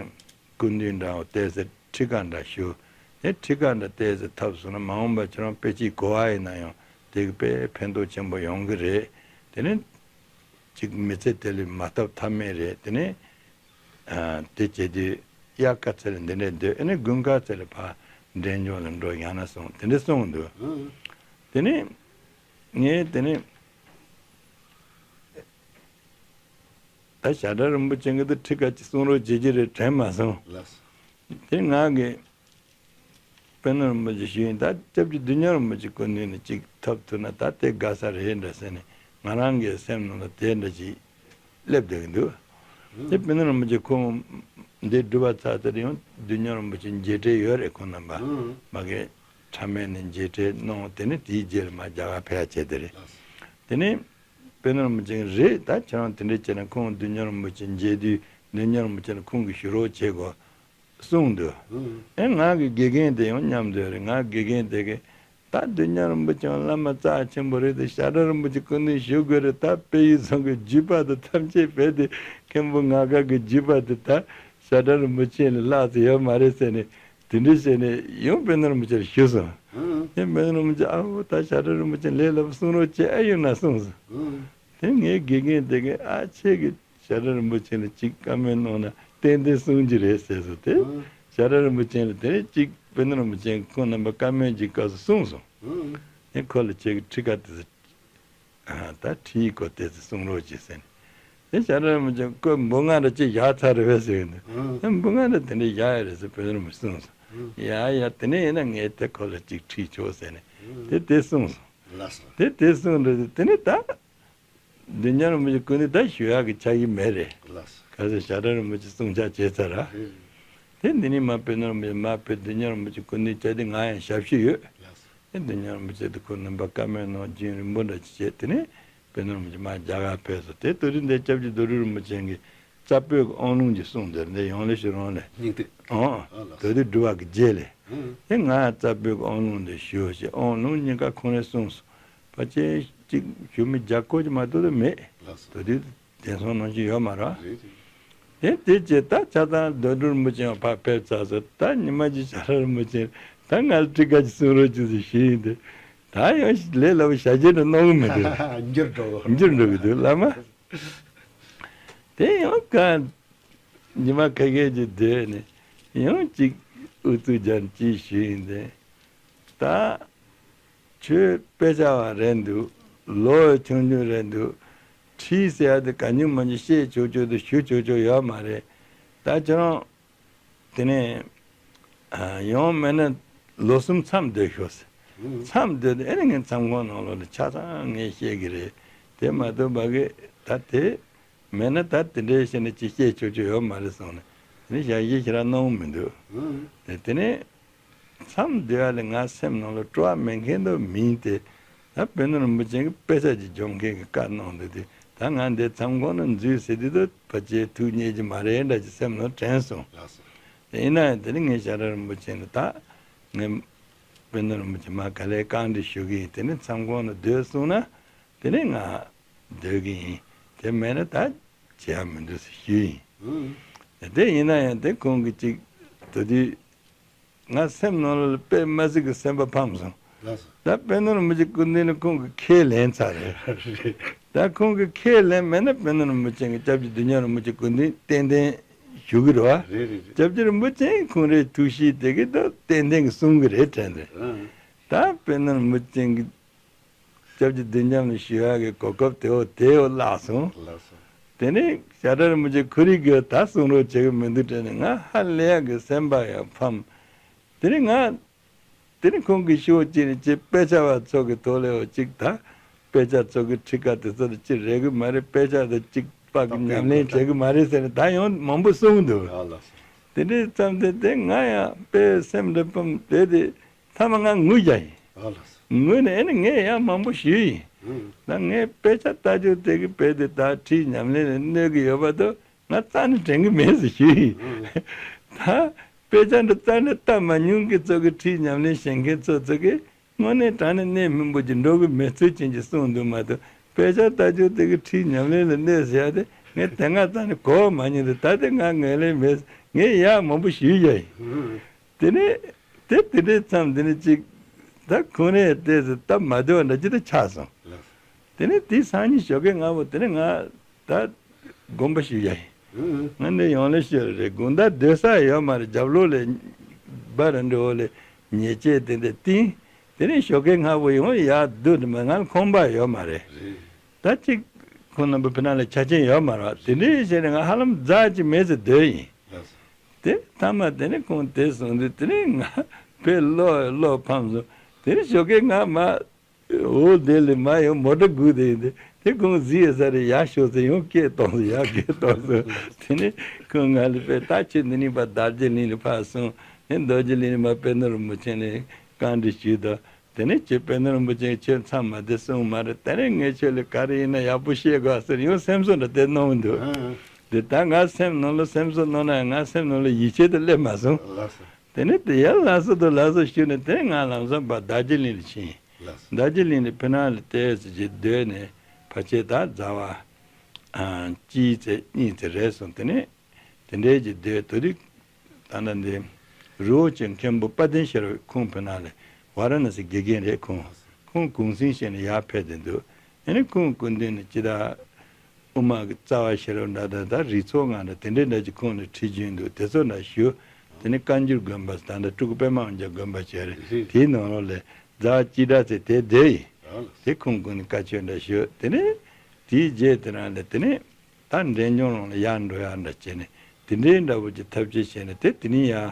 སྐུ་མདུན་འདྲ་བོ་བལྟས་ཚེ་ཁྲི་ཀ་འདྲ་ཞུ། དེ་ཁྲི་ཀ་འདྲ་བལྟས་ཚེ་ཐབས་སོང་ན་མ་འོངས་པ་ཁྱེད་རང་དཔེ་ཅིག་གོ་བ་ཡིན་ན་ཡང་དེ་གི་དཔེ་ཕན་ཐོགས་ཆེན་པོ་ཡོང་གི་རེད། དེ་ནི་ཅིག་མི་ཚེ་དེ་ལས་མ་ཐོབ་ཐབས་མེད་རེད། དེ་ནི་ཨ། དེ་བྱས་དུས་དབྱར་ཁ་ཚེ་ལ་འདི་འདྲས་སྡོད། ཨ་ནི་དགུན་ཁ་ཚེ་ལ་ཕར་འབྲས་ལྗོངས་ལ་འགྲོ་ཡང་ན་སོང་དེ་འདྲས་གསུངས་འདུག་དེ་ནི་ངས་དེ་ནི་ད་ཞྭ་སྒྲ་རིན་པོ་ཆེ་གི་དུ་ཁྲི་ཀ་ཅིག་གསུང་རོགས་བྱེད་ཀྱི་རེད་དྲན་མ་སོང་། ལགས་སོ། དེ་ང་གི་དཔོན་སློབ་རིན་པོ་ཆེ་ཞུས་ཡིན། ད་སྐྱབས་རྗེ་བདུད་འཇོམས་རིན་པོ་ཆེ་སྐུ་མདུན་ནས་ཅིག་ཐོབ་ཐུབ་ན་ད་དེ་དགའ་ས་རེད་འདྲ་ཟེར་ནས་ང་རང་གི་སེམས་ནང་ལ་དེ་འདྲ་ཅིག་སླེབས་བསྡད་ཀྱི་འདུག་དེ་དཔོན་སློབ་རིན་པོ་ཆེ་ཁོང་འདི་སྒྲུབ་པ་ཚར་ཚར་ཡང་བདུད་འཇོམས་རིན་པོ་ཆེ་མཇལ་འཕྲད་ཡོད་རེད། ཁོང་རྣམ་པ་མ་གི་ཁྲ་མེལ་ནས་མཇལ་འཕྲད་གནང་། དེ་ནས་དེའི་རྗེས་ལ་མ་རྒྱ་གར་ཕེབས་ཡ་བྱས་དེ་རེད། དེ་ནས་དཔོན་སློབ་རིན་པོ་ཆེ་རེད། ད་ཁྱེད་རང་དེ་འདྲས་བྱས་ན་ཁོང་བདུད་འཇོམས་རིན་པོ་ཆེ་མཇལ་དུས་བདུད་འཇོམས་རིན་པོ་ཆེ་ལ་ཁོང་གིས་ཞུ་རོགས་བྱེད་དགོས། གསུངས་འདུག་ཨེ་ང་གི་དགེ་རྒན་དེ་ཡང་མཉམ་དུ་ཡོད་རེད། ང་དགེ་རྒན་དེ་གིས་ད་བདུད་འཇོམས་རིན་པོ་ཆེ་བླ་མ་རྩ་ཆེན་པོ་རེད་དེ་ཞྭ་སྒྲ་རིན་པོ་ཆེ་སྐུ་མདུན་ཞུ་དགོས་རེད། ད་དཔལ་ཡུལ་ཚང་གི་བརྒྱུད་པ་དེ་ཐམས་ཅད་བས་ཏེ་མཁན་པོ་ང་དགའ་གི་བརྒྱུད་པ་དེ་ད་ཞྭ་སྒྲ་རིན་པོ་ཆེ་ལས་ལྷག་ཙམ་ཡོད་མ་རེད་ཟེར་ནས་དེ་འདྲ་བྱས་ནས་ཡང་དཔོན་སློབ་རིན་པོ་ཆེར་ཞུས་སོང་། ཨེ་དཔོན་སློབ་རིན་པོ་ཆེ་ཨ་འོ་ད་ཞྭ་སྒྲ་རིན་པོ་ཆེ་ལས་སླ་པོ་གསུང་རོགས་བྱེད་ཨ་ཡོད་ན་གསུངས་སོང་། དེ་ངའི་དགེ་རྒན་དེ་གིས་ཨ་ཁྱེད་ཀྱིས་ཞྭ་སྒྲ་རིན་པོ་ཆེ་ལ་ཅིག་བཀའ་མོལ་གནང་ན་ཏན་ཏན་གསུང་རྒྱུ་རེད་ཟེར་སོང་། དེ་ཞྭ་སྒྲ་རིན་པོ་ཆེ་ལ་དེ་ནས་ཅིག་དཔོན་སློབ་རིན་པོ་ཆེ་ཁོང་རྣམ་པ་བཀའ་མོལ་གྱི་སྐབས་སུ་གསུངས་སོང་། དེ་ཁོ་ལ་ཁྱེད་ཀྱི་ཁྲི་ཀ་དེ་ཚོ་ཨ་ད་ཁྲིའི་སྐོར་དེ་ཚོ་གསུང་རོགས་གྱིས་ཟེར་ནས། དེ་ཞྭ་སྒྲ་རིན་པོ་ཆེ་ཁོས་འབུམ་ལྔ་འདྲ་ཅིག་བཞག་ཚར་རེད་པས་ཟེར་གྱི་འདུག་དེ་འབུམ་ལྔ་འདྲ་དེ་འདྲ་བཞག་ཡོད་རེད་ཟེར་དཔོན་སློབ་རིན་པོ་ཆེ་གསུངས་སོང་། ཡ་ཡ་དེ་ནས་ཡིན་ན་ངས་དེ་ཁོ་ལ་ཅིག་ཁྲིད་ཆོག་ཟེར་ནས་དེ་དེ་གསུངས་སོང་། ལགས་སོ། དེ་དེ་གསུངས་རེད། དེ་ནས་ད་བདུད་འཇོམས་རིན་པོ་ཆེ་སྐུ་མདུན་ད་ཞུ་ཡག་གི་ཆགས་ཀྱི་མེད་རེད། ལགས་སོ། ག་ཚོད་ཞྭ་སྒྲ་རིན་པོ་ཆེ་གསུང་ཆ་བྱས་ཚར་ར། རེད་རེད། དེ་འདི་ནས་མ་དཔོན་སློབ་རིན་པོ་ཆེ་མ་དཔེ་བདུད་འཇོམས་རིན་པོ་ཆེ་སྐུ་མདུན་བཅར་དུས་ང་ཡང་ཞབས་ཕྱི་ཡོད། ལགས་སོ། དེ་བདུད་འཇོམས་རིན་པོ་ཆེ་དེ་ཁོ་རྣམ་པ་བཀའ་མོལ་གནང་རྒྱུན་རིང་པོ་འདྲ་ཅིག་བྱས་དེ་ནས་དཔོན་སློབ་རིན་པོ་ཆེ་མ་རྒྱ་གར་ཕེབས་སོང་། དེ་དུས་འདི་སྐྱབས་རྗེ་རྡོ་རྗེ་རིན་པོ་ཆེ་གིས་རྩ་བོད་ཀྱི་དབང་ལུང་ཅིག་གསུངས་དེར་འདི་ཡང་ལེ་ཤོད་རང་ལས། སྙིང་ཐིག་ཨང་། ཨ་ལགས་སོ། དེ་དུས་སྒྲུབ་པ་གི་རྗེས་ལས། དེ་ང་རྩ་བོད་ཀྱི་དབང་ལུང་འདི་ཞུ་ཞེས་དབང་ལུང་གཉིས་ཀ་ཁོང་ནས་གསུངས་སོང་། ཕལ་ཆེར་གཅིག་ཞུ་མི་བརྒྱ་སྐོར་ཅིག་མ་གཏོགས་ད་མེད། ལགས་སོ། དེ་དུས་དེང་སང་ནང་བཞིན་ཡོད་མ་རེད། རེད་རེད། དེ་དེ་བྱས་ད་ཆ་ཚང་རྡོ་རྗེ་རིན་པོ་ཆེ་ཡང་ཕར་ཕེབས་ཚར་སོང་། ད་ཉི་མ་གཅིག་ཞྭ་སྒྲ་རིན་པོ་ཆེ་ད་ང་ལ་ཁྲི་ཀ་ཅིག་གསུང་རོགས་གྱིས་ཟེར་ཞུས་ཡིན་ཏེ། ད་ཡང་ལས་སླ་པོ་ཞྭ་གྱེན་འདྲ་གནང་གི་མི་འདུག་འགྱུར་འགྲོ་གི། འགྱུར་འགྲོ་གི་འདུག་བླ་མ། དེ་ཡང་ག་ཉི་མ་ཁ་ཤས་ཀྱི་སྡོད་ནས་ཡང་གཅིག་ཨུ་ཚུགས་རྒྱབ་ཅིག་ཞུས་ཡིན་ཏེ། ད་ཁྱོད་དཔེ་ཆ་བ་རེད་འདུག་ལོ་ཆུང་ཆུང་རེད་འདུག་ཁྲིད་ཟེར་ཡ་དེ་གང་བྱུང་མང་བྱུང་བཤད་ཆོག་ཆོག་དང་ཞུ་ཆོག་ཆོག་ཡོད་མ་རེད། ད་ཁྱོད་རང་དེ་ནས་ཡང་མིན་ན་ལོ་གསུམ་མཚམས་སྡོད་ཤོག་ཟེར། མཚམས་སྡོད་དེ་ཨེ་ནི་ངས་མཚམས་ཁང་ནང་ལོགས་ལ་ཆ་ཚང་ངས་བཤད་གི་རེད། དེ་མ་གཏོགས་ཕ་གི་ད་དེ་མེད་ན་ད་དེ་འདྲའི་བཤད་ན་ཅི་བཤད་ཆོག་ཆོག་ཡོད་མ་རེད་གསུངས་ནས་དེ་ནས་ཞལ་བཞེས་ཞེ་དྲག་གནང་མི་འདུག་དེ་དེ་ནས་མཚམས་སྡོད་ཡ་ལ་ང་སེམས་ནང་ལ་སྤྲོ་བ་མེད་མཁན་དུ་མིན་ཏེ། ད་དཔོན་སློབ་རིན་པོ་ཆེ་གིས་དཔེ་ཆ་ཅིག་སྦྱོང་མཁན་གྱི་བཀའ་གནང་འདུག་དེ་ད་ང་འདི་མཚམས་ཁང་ནང་འཛུལ་ཟེར་དུས་ད་ཕལ་ཆེར་ཐུགས་མཉེས་ཀྱི་མ་རེད་འདྲ་ཅིག་སེམས་ནང་དྲན་སོང་། ལགས་སོ། དེ་ཡིན་ན་ཡང་དེ་ནི་ངས་ཞྭ་སྒྲ་རིན་པོ་ཆེ་ལ་ད་ངས་དཔོན་སློབ་རིན་པོ་ཆེ་མར་ག་ལེར་བཀའ་འདྲི་ཞུ་གི་ཡིན། དེ་ནི་མཚམས་ཁང་ནང་སྡོད་གསུངས་ན་དེ་ནི་ང་སྡོད་ཀྱི་ཡིན། དེ་མེད་ན་ད་བྱེད་ཡ་མི་འདུག་ཟེར་ཞུས་ཡིན། དེ་ཡིན་ན་ཡང་དེ་ཁོང་གིས་ཅིག་ད་དུས་ང་སེམས་ནང་ལ་དཔེ་མ་སྲིད་ཀྱི་སེམས་པ་ཕམ་སོང་། ལགས་སོ། ད་དཔོན་སློབ་རིན་པོ་ཆེ་སྐུ་མདུན་ལ་ཁོང་གིས་ཁས་ལེན་ཚར་རེད། རེད། ད་ཁོང་གིས་ཁས་ལེན་མེད་ན་དཔོན་སློབ་རིན་པོ་ཆེ་གིས་སྐྱབས་རྗེ་བདུད་འཇོམས་རིན་པོ་ཆེ་སྐུ་མདུན་ཏན་ཏན་ཞུ་གི་རེད་བ། རེད་རེད་རེད། སྐྱབས་རྗེ་རིན་པོ་ཆེ་ཁོང་རའི་ཐུགས་གཤིས་དེ་གི་ད་ཏན་ཏན་གི་གསུང་གི་རེད་དྲན་རེད། ཨང་། ད་དཔོན་སློབ་རིན་པོ་ཆེ་གིས་སྐྱབས་རྗེ་བདུད་འཇོམས་ལ་ཞུ་ཡག་གི་གོ་སྐབས་དེ་འོ་དེ་འོ་བརླག་སོང་། བརླག་སོང་། དེ་ནས་ཞྭ་སྒྲ་རིན་པོ་ཆེ་ཁོ་རའི་གི་ད་གསུང་རོགས་བྱེད་གི་མི་འདུག་དྲན་ནས་ང་ཧ་ལས་ཡག་གི་སེམས་པ་ཡང་ཕམ། དེ་ནས་ང་དེ་ནས་ཁོང་གི་ཤོག་ཅིག་ནས་ཅིག་དཔེ་ཆ་བ་ཚོ་གི་ཐོག་ལས་འོ་ཅིག་ད་དཔེ་ཆ་ཚོ་གི་ཁྲི་ཀ་དེ་ཚོ་ལ་ཅིག་རེག་གི་མ་རེད། དཔེ་ཆ་དེ་ཅིག་པག་གི་ཉམས་ལེན་བྱེད་གི་མ་རེད་ཟེར་ནས་ད་ཡང་མང་པོ་གསུངས་འདུག་ཨ་ལགས་སོ། དེ་འདྲའི་བརྩམས་ཏེ་དེ་ང་ཡང་དཔེ་སེམས་འདྲ་སྤམ་དེ་དེ་མཐའ་མ་ང་ངུ་རྒྱ་ཡིན། ཨ་ལགས་སོ། ངུས་ནས་ཨེ་ནི་ངས་ཡང་མང་པོ་ཞུས་ཡིན། ཨང་། ད་ངས་དཔེ་ཆ་ལྟ་རྒྱུ་དེ་གི་དཔེ་དེ་ད་ཁྲིད་ཉམས་ལེན་ལ་གནོད་གི་ཡོད་པ་དོ། ང་རྩ་ནས་དྲན་གི་མེད་ཟེར་ཞུས་ཡིན། ཨང་། ད་དཔེ་ཆ་འདི་རྩ་ནས་ལྟ་མ་མྱོང་གི་ཚོ་གི་ཁྲིད་ཉམས་ལེན་བྱེད་མཁན་ཚོ་ཚོ་གི་དངོས་གནས་དྲང་གནས་གནས་སྨིན་པོ་ཅིག་འགྲོ་གི་མེད་ཚུལ་ཅན་གྱི་གསུངས་འདུག་མ་གཏོགས། དཔེ་ཆ་ལྟ་རྒྱུ་དེ་གི་ཁྲིད་ཉམས་ལེན་ལ་གནོད་ཟེར་ཡ་དེ་ངས་དེ་སྔ་རྩ་ནས་གོ་བ་མ་མྱོང་། དེ་ད་དེ་ང་ངོས་ལེན་མེད། ངས་ཡ་མང་པོ་ཞུས་ཡ་ཡིན། ཨང་། དེ་ནས་དེ་དེ་འདྲའི་མཚམས་དེ་ནས་ཅིག་ད་ཁོང་རས་ལྟས་སུ་སྟབས་མ་བདེ་བ་འདྲ་ཅིག་ད་ཆགས་སོང་། ལགས། དེ་ནས་དེའི་སང་ཉིན་ཞོགས་ཀས་སྔ་པོ་དེ་ནས་ང་ད་དགོངས་པ་ཞུ་ཡ་ཡིན། ཨང་། ང་འདི་ཡོང་ལེ་ཤོད་རེད། དགོང་དག་སྡོད་ས་ཡོད་མ་རེད། རྒྱབ་ལོགས་ལས་སྦ་ར་འདྲ་བོ་ལས་ཉལ་ཆས་དེ་འདྲ་བཏིང་། དེ་ནས་ཞོགས་ཀས་སྔ་པོ་ཡོང་ཡ་སྡོད་དུ་མ་ང་ལ་ཁང་པ་ཡོད་མ་རེད། རེད། ད་ཅིག་ཁོང་རྣམ་པ་ཕི་ནང་ལ་ཆ་རྐྱེན་ཡོད་མ་རེད་བ། དེ་འདྲའི་བྱས་ནས་ང་ཧ་ལམ་ཛ་ཅིག་མེད་ཟེར་སྡོད་ཡིན། ལགས་སོ། དེ་མཐའ་མ་དེ་ནས་ཁོང་དེ་སོང་དུས་དེ་ནས་ང་དཔེ་བློ་བློ་ཕམ་སོང་། དེ་ནས་ཞོགས་ཀས་ང་མ་འོ་དེ་ལས་མ་ཡོང་མོ་ཊ་སྒུག་བསྡད་ཡིན། དེ་དེ་ཁོང་གཟིགས་ཡོད་ས་རེད། ཡར་ཤོག་ཟེར་ཡང་སྐད་གཏོང་ཟེར་ཡར་སྐད་གཏོང་ཟེར། དེ་ནས་ཁོང་ང་ལ་དཔེ་ད་ཁྱོད་འདི་ནས་ཕར་རྡོ་རྗེ་གླིང་ལ་ཕར་སོང་། ནས་རྡོ་རྗེ་གླིང་ལ་མར་དཔལ་ལྡན་རིན་པོ་ཆེ་ནས་བཀའ་འདྲི་ཞུས་དང་། དེ་ནས་ཁྱེད་དཔལ་ལྡན་རིན་པོ་ཆེས་ཁྱོད་མཚམས་མ་བདེ་གསུངས་མ་རེད། དེ་ནས་ངས་ཁྱོད་ལ་ག་རེ་ཡིན་ན་ཡག་པོ་བཤད་དགོས་ཟེར་ཡང་སེམས་གསོ་འདྲ་དེ་གནང་གི་འདུག་ཨང་། དེ་ད་ང་སེམས་ནང་ལ་སེམས་གསོ་གནང་ན་ཡང་ང་སེམས་ནང་ལ་ཡིད་ཆེས་དེ་སླེབས་མ་སོང་། ལགས་སོ། དེ་ནས་དེ་ཡར་ལགས་སོ་དང་ལགས་སོ་ཞུས་ནས་དེ་ནས་ང་ལམ་སང་ཕར་རྡོ་རྗེ་གླིང་ལ་ཕྱིན། ལགས་སོ། རྡོ་རྗེ་གླིང་ལ་ཕི་ནང་ལ་ཏོག་ཙམ་ཅིག་སྡོད་ནས་ཕལ་ཆེར་ད་ཟླ་བ་ཨ་གཅིག་ཙམ་གཉིས་ཙམ་རེད་སོང་། དེ་ནས་དེ་འདྲའི་ཅིག་སྡོད་དེ་དུས། ད་ལྟ་འདི་རི་བོ་ཆེ་མཁན་པོ་དཔལ་ལྡན་ཤེས་རབ་ཁོང་ཕི་ནང་ལ་ཝཱ་ར་ཎ་སི་དགེ་རྒན་རེད། ཁོང་ཁོང་གུང་སེང་བྱས་ནས་ཡར་ཕེབས་བསྡད་འདུག་ཨ་ནི་ཁོང་སྐུ་མདུན་ནས་ཅི་ད་དབུ་མ་གི་རྩ་བ་ཤེས་རབ་འདྲ་དང་ད་རིགས་ཚོགས་ལྔ་འདྲ་དེ་འདྲའི་འདྲ་ཅིག་ཁོང་ནས་ཁྲིད་རྒྱུ་འདུག་དེ་ཚོ་འདྲ་ཞུ། དེ་ནས་བཀའ་འགྱུར་དགོན་པ་ད་ལྟ་སྤྲུལ་སྐུ་པདྨ་དབང་རྒྱལ་དགོན་པ་བྱས་རེད། དེའི་ནང་ལོགས་ལ་ཟླ་བ་གཅིག་འདྲ་ཚེ་དེ་བསྡད་ཡིན། དེ་ཁོང་སྐུ་ནས་བཀའ་ཆོས་འདྲ་ཞུ། དེ་ནས་དེའི་རྗེས་དེ་རང་ལ་དེ་ནས། ད་འབྲས་ལྗོངས་ལ་ཡར་འགྲོ་ཡག་འདྲ་བྱས་ནས་དེ་འདྲའི་འདྲ་བོ་ཅིག་ཐབས་ཤེས་བྱས་ནས་དེ་དེ་ནས་ཡར་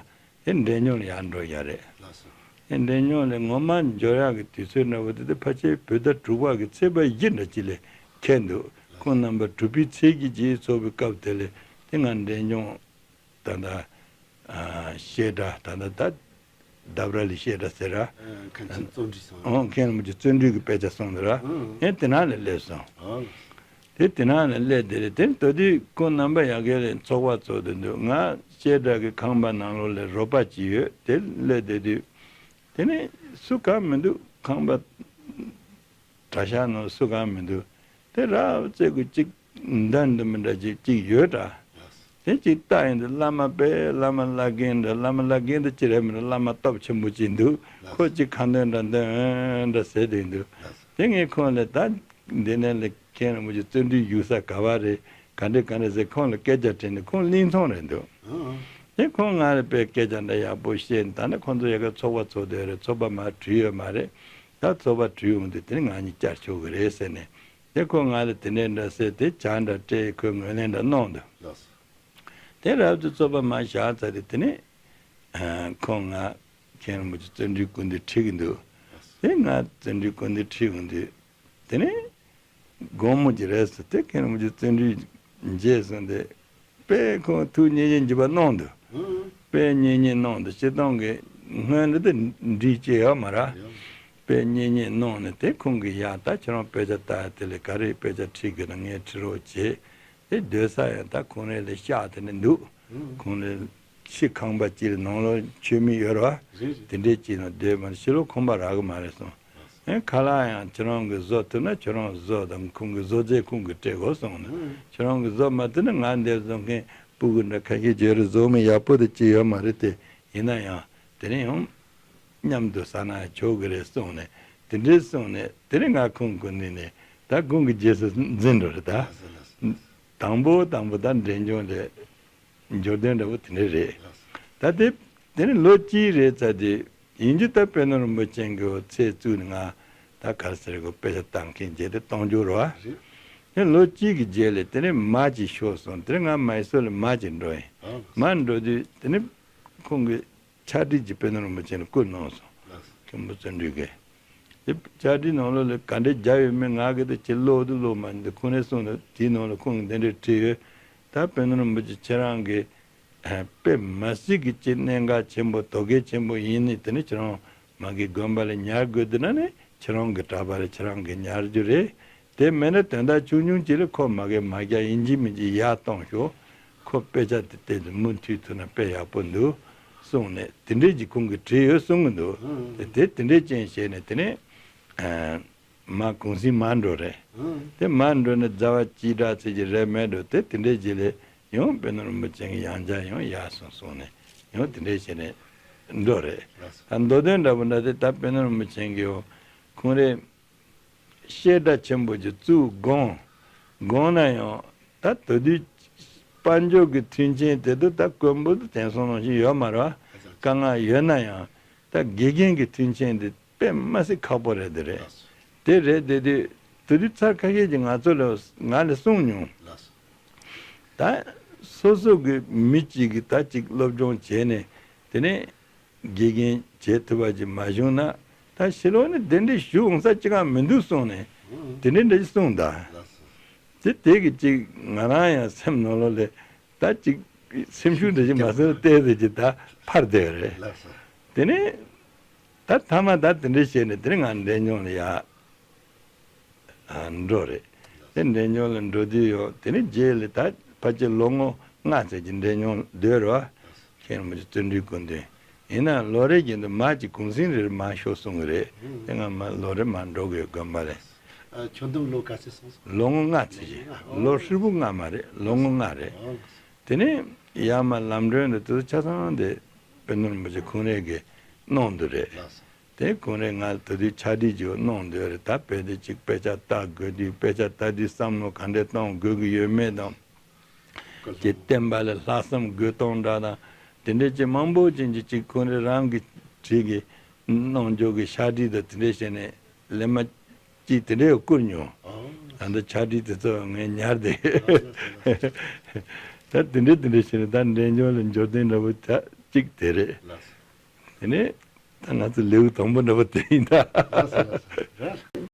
དེ་འབྲས་ལྗོངས་ལ་ཡར་འགྲོ་ཡག་རེད། ལགས་སོ། དེ་འབྲས་ལྗོངས་ལ་ངོ་མ་འབྱོར་ཡག་གི་དུས་ཚོད་འདྲ་བོ་དེ་དེ་ཕལ་ཆེར་བོད་ཟླ་དྲུག་པ་གི་ཚེས་པ་བཞི་འདྲ་ཅིག་ལ་འཁེལ་འདུག་ཁོང་རྣམ་པ་གྲུབ་པའི་ཚེས་ཀྱི་རྗེས་ཚོགས་པའི་སྐབས་དེ་ལ་དེ་ང་འབྲས་ལྗོངས་ད་ལྟ་ཨ་བཤད་གྲྭ་ད་ལྟ་ད་འདབས་ར་ལི་བཤད་གྲྭ་ཟེར་ར། ཨ། མཁན་ཆེན་བརྩོན་འགྲུས་ཚང་། ཨོ། མཁན་རིན་པོ་ཆེ་བརྩོན་འགྲུས་ཀྱི་དཔེ་ཆ་གསུངས་འདུག་ར། ཨང་། ཨེ་དེ་ནང་ལ་སླེབས་སོང་། ཨང་། དེ་དེ་ནང་ལ་སླེབས་དེ་རེད། དེ་ད་དུས་ཁོང་རྣམ་པ་ཡ་གི་ལ་ཚོགས་པ་ཚོགས་བསྡད་འདུག་ང་བཤད་གྲྭ་གི་ཁང་པ་ནང་ལོགས་ལ་རོགས་པ་ཅིག་ཡོད། དེ་སླེབས་བསྡད་དུས་དེ་ནས་སུ་གང་མི་འདུག་ཁང་པ་གྲྭ་ཤག་ནང་སུ་གང་མི་འདུག་དེ་རབ་ཙེ་གུ་གཅིག་འདར་འདུག་མི་འདྲ་ཅིག་གཅིག་ཡོད་འདྲ། དེ་གཅིག་ལྟ་ཡིན་དུས་བླ་མ་དཔེ་བླ་མ་བླ་རྒན་འདྲ། བླ་མ་བླ་རྒན་དེ་ཅི་རེད་མི་འདྲ། བླ་མ་སྟོབས་ཆེན་པོ་ཅིག་འདུག་ཁོ་གཅིག་ཁ་འདོན་འདྲ་འདོན་འདྲ་ཟེར་བསྡད་འདུག་དེ་ངས་ཁོང་ལ་ད་འདི་ནས་ལ་མཁན་རིན་པོ་ཆེ་བརྩོན་འགྲུས་བཞུགས་ས་ག་བ་རེད། ག་འདྲ་ག་འདྲ་ཟེར་ཁོང་ལ་སྐད་ཆ་དྲིས་ནས་ཁོང་གླིང་ཚོམ་རེད་འདུག་ཨང་། དེ་ཁོང་ང་ལ་དཔེ་སྐད་ཆ་འདྲ་ཡག་པོ་བཤད། ད་ནི་ཁོང་ཚོ་ཡ་གི་ཚོགས་པ་ཚོགས་བསྡད་རེད། ཚོགས་པ་མར་བྲིས་ཡོད་མ་རེད། ད་ཚོགས་པ་བྲིས་ཡོང་དུས་དེ་ནི་ང་གཉིས་བཅར་ཆོག་གི་རེད་ཟེར་ནས། དེ་ཁོ་ང་ལ་དེ་འདྲའི་འདྲ་ཟེར་དེ་ཇ་འདྲ་སྤྲད། ཁོས་ངོས་ལེན་འདྲ་གནང་འདུག་ལགས་སོ། དེ་རབ་ཏུ་ཚོགས་པ་མར་བཞག་ཚར་དུས་དེ་ནས་ཁོང་ང་མཁན་རིན་པོ་ཆེ་བརྩོན་འགྲུས་སྐུ་མདུན་ཁྲིད་ཀྱི་འདུག་ལགས་སོ། དེ་ང་བརྩོན་འགྲུས་སྐུ་མདུན་ཁྲིད་ཡོང་དུས་དེ་ནས་དགོང་མོ་ཅིག་རེད་ཟེར། དེ་མཁན་རིན་པོ་ཆེ་བརྩོན་འགྲུས་མཇལ་སོང་སྟེ། དཔེ་ཁོང་ཐུགས་མཉེས་མཉེས་འཇུག་པ་གནང་འདུག་ཨང་། དཔེ་མཉེས་མཉེས་གནང་འདུག་སྤྱིར་བཏང་གི་སྔོན་ལ་དེ་འདྲི་བྱེད་ཡོད་མ་རེད། ཡང་། དཔེ་མཉེས་མཉེས་གནང་ནས་དེ་ཁོང་གིས་ཡ་ད་ཁྱེད་རང་དཔེ་ཆ་ལྟ་ཡ་དེ་ལས་ག་རེ་དཔེ་ཆ་ཁྲིད་དགོས་ན་ངས་ཁྲིད་རོགས་བྱེད། དེ་སྡོད་ས་ཡང་ད་ཁོང་རང་ལ་ཤག་དེ་ནས་འདུག་ཨང་། ཁོང་ལ་ཕྱི་ཁང་པ་གཅིག་ལ་ནང་ལོགས་མཆོད་མེ་ཡོད་རེད་བ། རེད་རེད། དེ་འདྲའི་གཅིག་ནང་སྡོད་མ་ཕྱི་ལོགས་ཁང་པ་རག་གི་མ་རེད་གསུངས། ཨེ་ཁ་ལག་ཡང་ཁྱེད་རང་གིས་བཟོ་ཐུབ་ན་ཁྱེད་རང་བཟོ་དང་ཁོང་གིས་བཟོ་རྫས་ཁོང་གིས་སྤྲད་དགོས་གསུངས་ནས། ཨང་། ཁྱེད་རང་གིས་བཟོ་མ་ཐུབ་ན་ང་འདིར་བཟོ་མཁན་སྤུ་གུ་འདྲ་ཁ་ཤས་ཡོད་རེད། བཟོ་མི་ཡག་པོ་དེ་ཅི་ཡོད་མ་རེད་དེ། ཡིན་ན་ཡང་དེ་རིང་ཡང་མཉམ་དུ་ཟ་ན་ཆོག་གི་རེད་གསུངས་ནས། དེ་འདྲའི་གསུངས་ནས་དེ་རིང་ང་ཁོང་གི་ནས་ནས་ད་ཁོང་གི་རྗེས་སུ་འཛིན་འགྲོ་རེད་ད། དང་པོ་དང་པོ་ད་འབྲས་ལྗོངས་ལ། འབྱོར་ལྡན་འདྲ་བོ་དེ་འདྲ་རེད། ད་དེ་དེ་ནི་ལོ་གཅིག་རེད་ཙང་དེ་ཡིན་རྒྱུ་ད་དཔལ་ལྡན་རིན་པོ་ཆེ་གི་ཚེ་བཙུགས་ནས་ང་ད་ག་རེ་ཟེར་གོ་དཔེ་ཆ་ལྟ་མཁན་བྱས་ཏེ་གཏོང་རྒྱུ་རེད་བ། རེད། དེ་ལོ་གཅིག་གི་རྗེས་ལ་དེ་ནི་མ་ཅིག་ཤོར་སོང་། དེ་ནི་ང་མའི་སོར་ལ་མ་ཅིག་འགྲོ་ཡིན། ཨ། མ་འགྲོ་དུས་དེ་ནི་ཁོང་གི་ཕྱག་བྲིས་ཀྱི་དཔལ་ལྡན་རིན་པོ་ཆེ་ལ་བསྐུར་གནང་སོང་། ལགས་སོ། མཁན་པོ་བརྩོན་འགྲུས་ཀྱིས། དེ་ཕྱག་བྲིས་ནང་ལོགས་ལ་ག་འདྲས་བརྒྱབ་ཡོད་མེད་ང་གིས་དེ་ཅི་ཀློག་དུ་ཀློག་མ་འདི་ཁོང་ནས་གསུངས་ནས་དེའི་ནང་ལ་ཁོང་གིས་འདི་འདྲས་བྲིས་ཡོད། ད་དཔལ་ལྡན་རིན་པོ་ཆེ་ཁྱེད་རང་གི་ དཔེ་མ་སྲིད་ཀྱི་ཅིག་གནད་འགག་ཆེན་པོ་དོ་གལ་ཆེན་པོ་ཡིན་ནི་དེ་ནི་ཁྱེད་རང་མ་གི་དགོན་པ་ལ་ཉར་དགོས་འདུག་ན་ནི་ཁྱེད་རང་གི་གྲྭ་པ་ལ་ཁྱེད་རང་གི་ཉར་རྒྱུ་རེད། དེ་མེད་ན་དོན་དག་ཆུང་ཆུང་ཅིག་ལ་ཁོ་མ་གི་མ་རྒྱ་ཡིན་གཅིག་མིན་གཅིག་ཡར་གཏོང་ཤོག་ཁོ་དཔེ་ཆ་དེ་བལྟས་ནས་མུ་མཐུད་ཐུབ་ན་དཔེ་ཡག་པོ་འདུག་གསུངས་ནས་དེ་འདྲས་ཀྱི་ཁོང་གིས་བྲིས་ཡོད་གསུང་གི་འདུག་དེ་དེ་དེ་འདྲས་ཅན་བྱས་ནས་དེ་ནས་མ་གུང་སེང་མར་འགྲོ་རེད། དེ་མར་འགྲོ་ནས་ཟླ་བ་གཅིག་འདྲ་ཚེ་གཅིག་རེད་མེད་འགྲོ་དེ་དེ་འདྲས་ཀྱི་ལས་ཡང་དཔོན་སློབ་རིན་པོ་ཆེ་གི་ཡང་བསྐྱར་ཡང་ཡར་སོང་གསུངས་ནས་ཡང་དེ་འདྲས་བྱས་ནས་འགྲོ་རེད། ད་མདོ་དོན་འདྲ་པོ་འདྲ་དེ་ད་དཔོན་སློབ་རིན་པོ་ཆེ་གི་ཡང་ཁོང་རེད། བཤད་གྲྭ་ཆེན་པོ་ཅིག་བཙུགས་དགོངས། དགོངས་ན་ཡང་ད་དེ་དུས་དཔལ་འབྱོར་གྱི་མཐུན་རྐྱེན་དེ་དུས་ད་དཀོན་པོ་དེ་དེང་སང་ནང་བཞིན་ཡོད་མ་རེད་བ། དཀའ་ངལ་ཡོད་ན་ཡང་ད་དགེ་རྒན་གྱི་མཐུན་རྐྱེན་དེ་དཔེ་མ་སྲིད་ཁག་པོ་རེད་དེ་རེད། དེ་རེད་དེ་དུས་དེ་དུས་ཚར་ཁ་ཤས་ཀྱིས་ང་ཚོ་ལ་ང་ལ་གསུངས་མྱོང་། ད་སོ་སོ་གི་མི་གཅིག་གིས་ད་ཅིག་སློབ་སྦྱོང་བྱས་ནས་དེ་ནས། དགེ་རྒན་བྱེད་ཐུབ་པ་ཅིག་མ་བྱུང་ན་ད་ཕྱི་ལོགས་ནས་དེ་འདྲའི་ཞུ་འོང་ས་ཅི་གང་མི་འདུག་གསུངས་ནས་དེ་འདྲའི་འདྲ་ཞིག་གསུངས་ད། དེ་དེ་གི་ཅིག་ང་རང་ཡང་སེམས་ནང་ལོགས་ལས་ད་ཅིག་སེམས་ཤུགས་འདྲ་ཞིག་མ་སོང་བལྟས་ཟེར་གྱི་ད་ཕར་བསྡད་རེད། དེ་ནས་ད་མཐའ་མ་ད་དེ་འདྲའི་བྱས་ནས་དེ་ནས་ང་འབྲས་ལྗོངས་ལ་ཡ། འགྲོ་རེད། དེ་འབྲས་ལྗོངས་ལ་འགྲོ་དུས་ཡོད་དེ་ནི་རྗེས་ལ་ད་ཕལ་ཆེར་ལོ་ངོ་ལྔ་ཙམ་གྱི་འབྲས་ལྗོངས་སྡོད་རོགས། མཁན་རིན་པོ་ཆེ་བརྩོན་འགྲུས་སྐུ་མདུན། ཡིན་ནའང་ལོ་རེ་བཞིན་དུ་མ་གཅིག་གུང་སེང་རེར་མ་ཤོག་གསུང་གི་རེད། དེ་ང་མ་ལོ་རེ་མ་འགྲོ་དགོས་དགོན་པ་ལ། ཁྱོད་འདུམ་ལོ་ག་ཚོད་སོང་སོང་། ལོ་ངོ་ལྔ་ཙམ་ཞིག་ལོ་ཧྲིལ་པོ་ལྔ་མ་རེད་ལོ་ངོ་ལྔ་རེད། དེ་ནས་ཡར་མར་ལམ་གྲོན་དུ་དུས་ཆ་ཚང་དེ་དཔོན་སློབ་རིན་པོ་ཆེ་ཁོང་རང་གིས་གནང་འདུག་རེད། དེ་ཁོང་རང་ང་ད་དུང་ཕྱག་བྲིས་ཅིག་གནང་འདོད་རེད། ད་བོད་དུ་ཅིག་དཔེ་ཆ་ལྟ་དགོས་དུས་དཔེ་ཆ་ལྟ་དུས་བསམ་བློ་ག་འདྲ་གཏོང་དགོས་ཀྱི་ཡོད་མེད་དང་། དེ་བསྟན་པ་ལ་ལྷག་བསམ་དགོས་སྟངས་འདྲ་དང་དེ་འདྲ་ཅིག་མང་པོ་ཅན་གྱི་ཅིག་ཁོང་རང་རང་གི་བྲིས་ཀྱི་གནང་འཇོག་གི་ཕྱག་བྲིས་དང་དེ་འདྲ་བྱས་ནས་ལས་མ་ཅིག་དེ་འདྲ་ཡང་བསྐུར་མྱོང་། ད་ལྟ་ཕྱག་བྲིས་དེ་ཚོ་ངས་ཉར་བསྡད་ཡོད། ད་དེ་འདྲ་དེ་འདྲ་བྱས་ནས་ད་འབྲས་ལྗོངས་ལ་འབྱོར་ལྡན་འདྲ་པོ་ད་ཅིག་དེ་རེད། དེ་ནས་ད་ང་ཚོ་ལེའུ་དང་པོ་འདྲ་པོ་དེ་ཡིན་ད། ལགས་སོ་ལགས་སོ།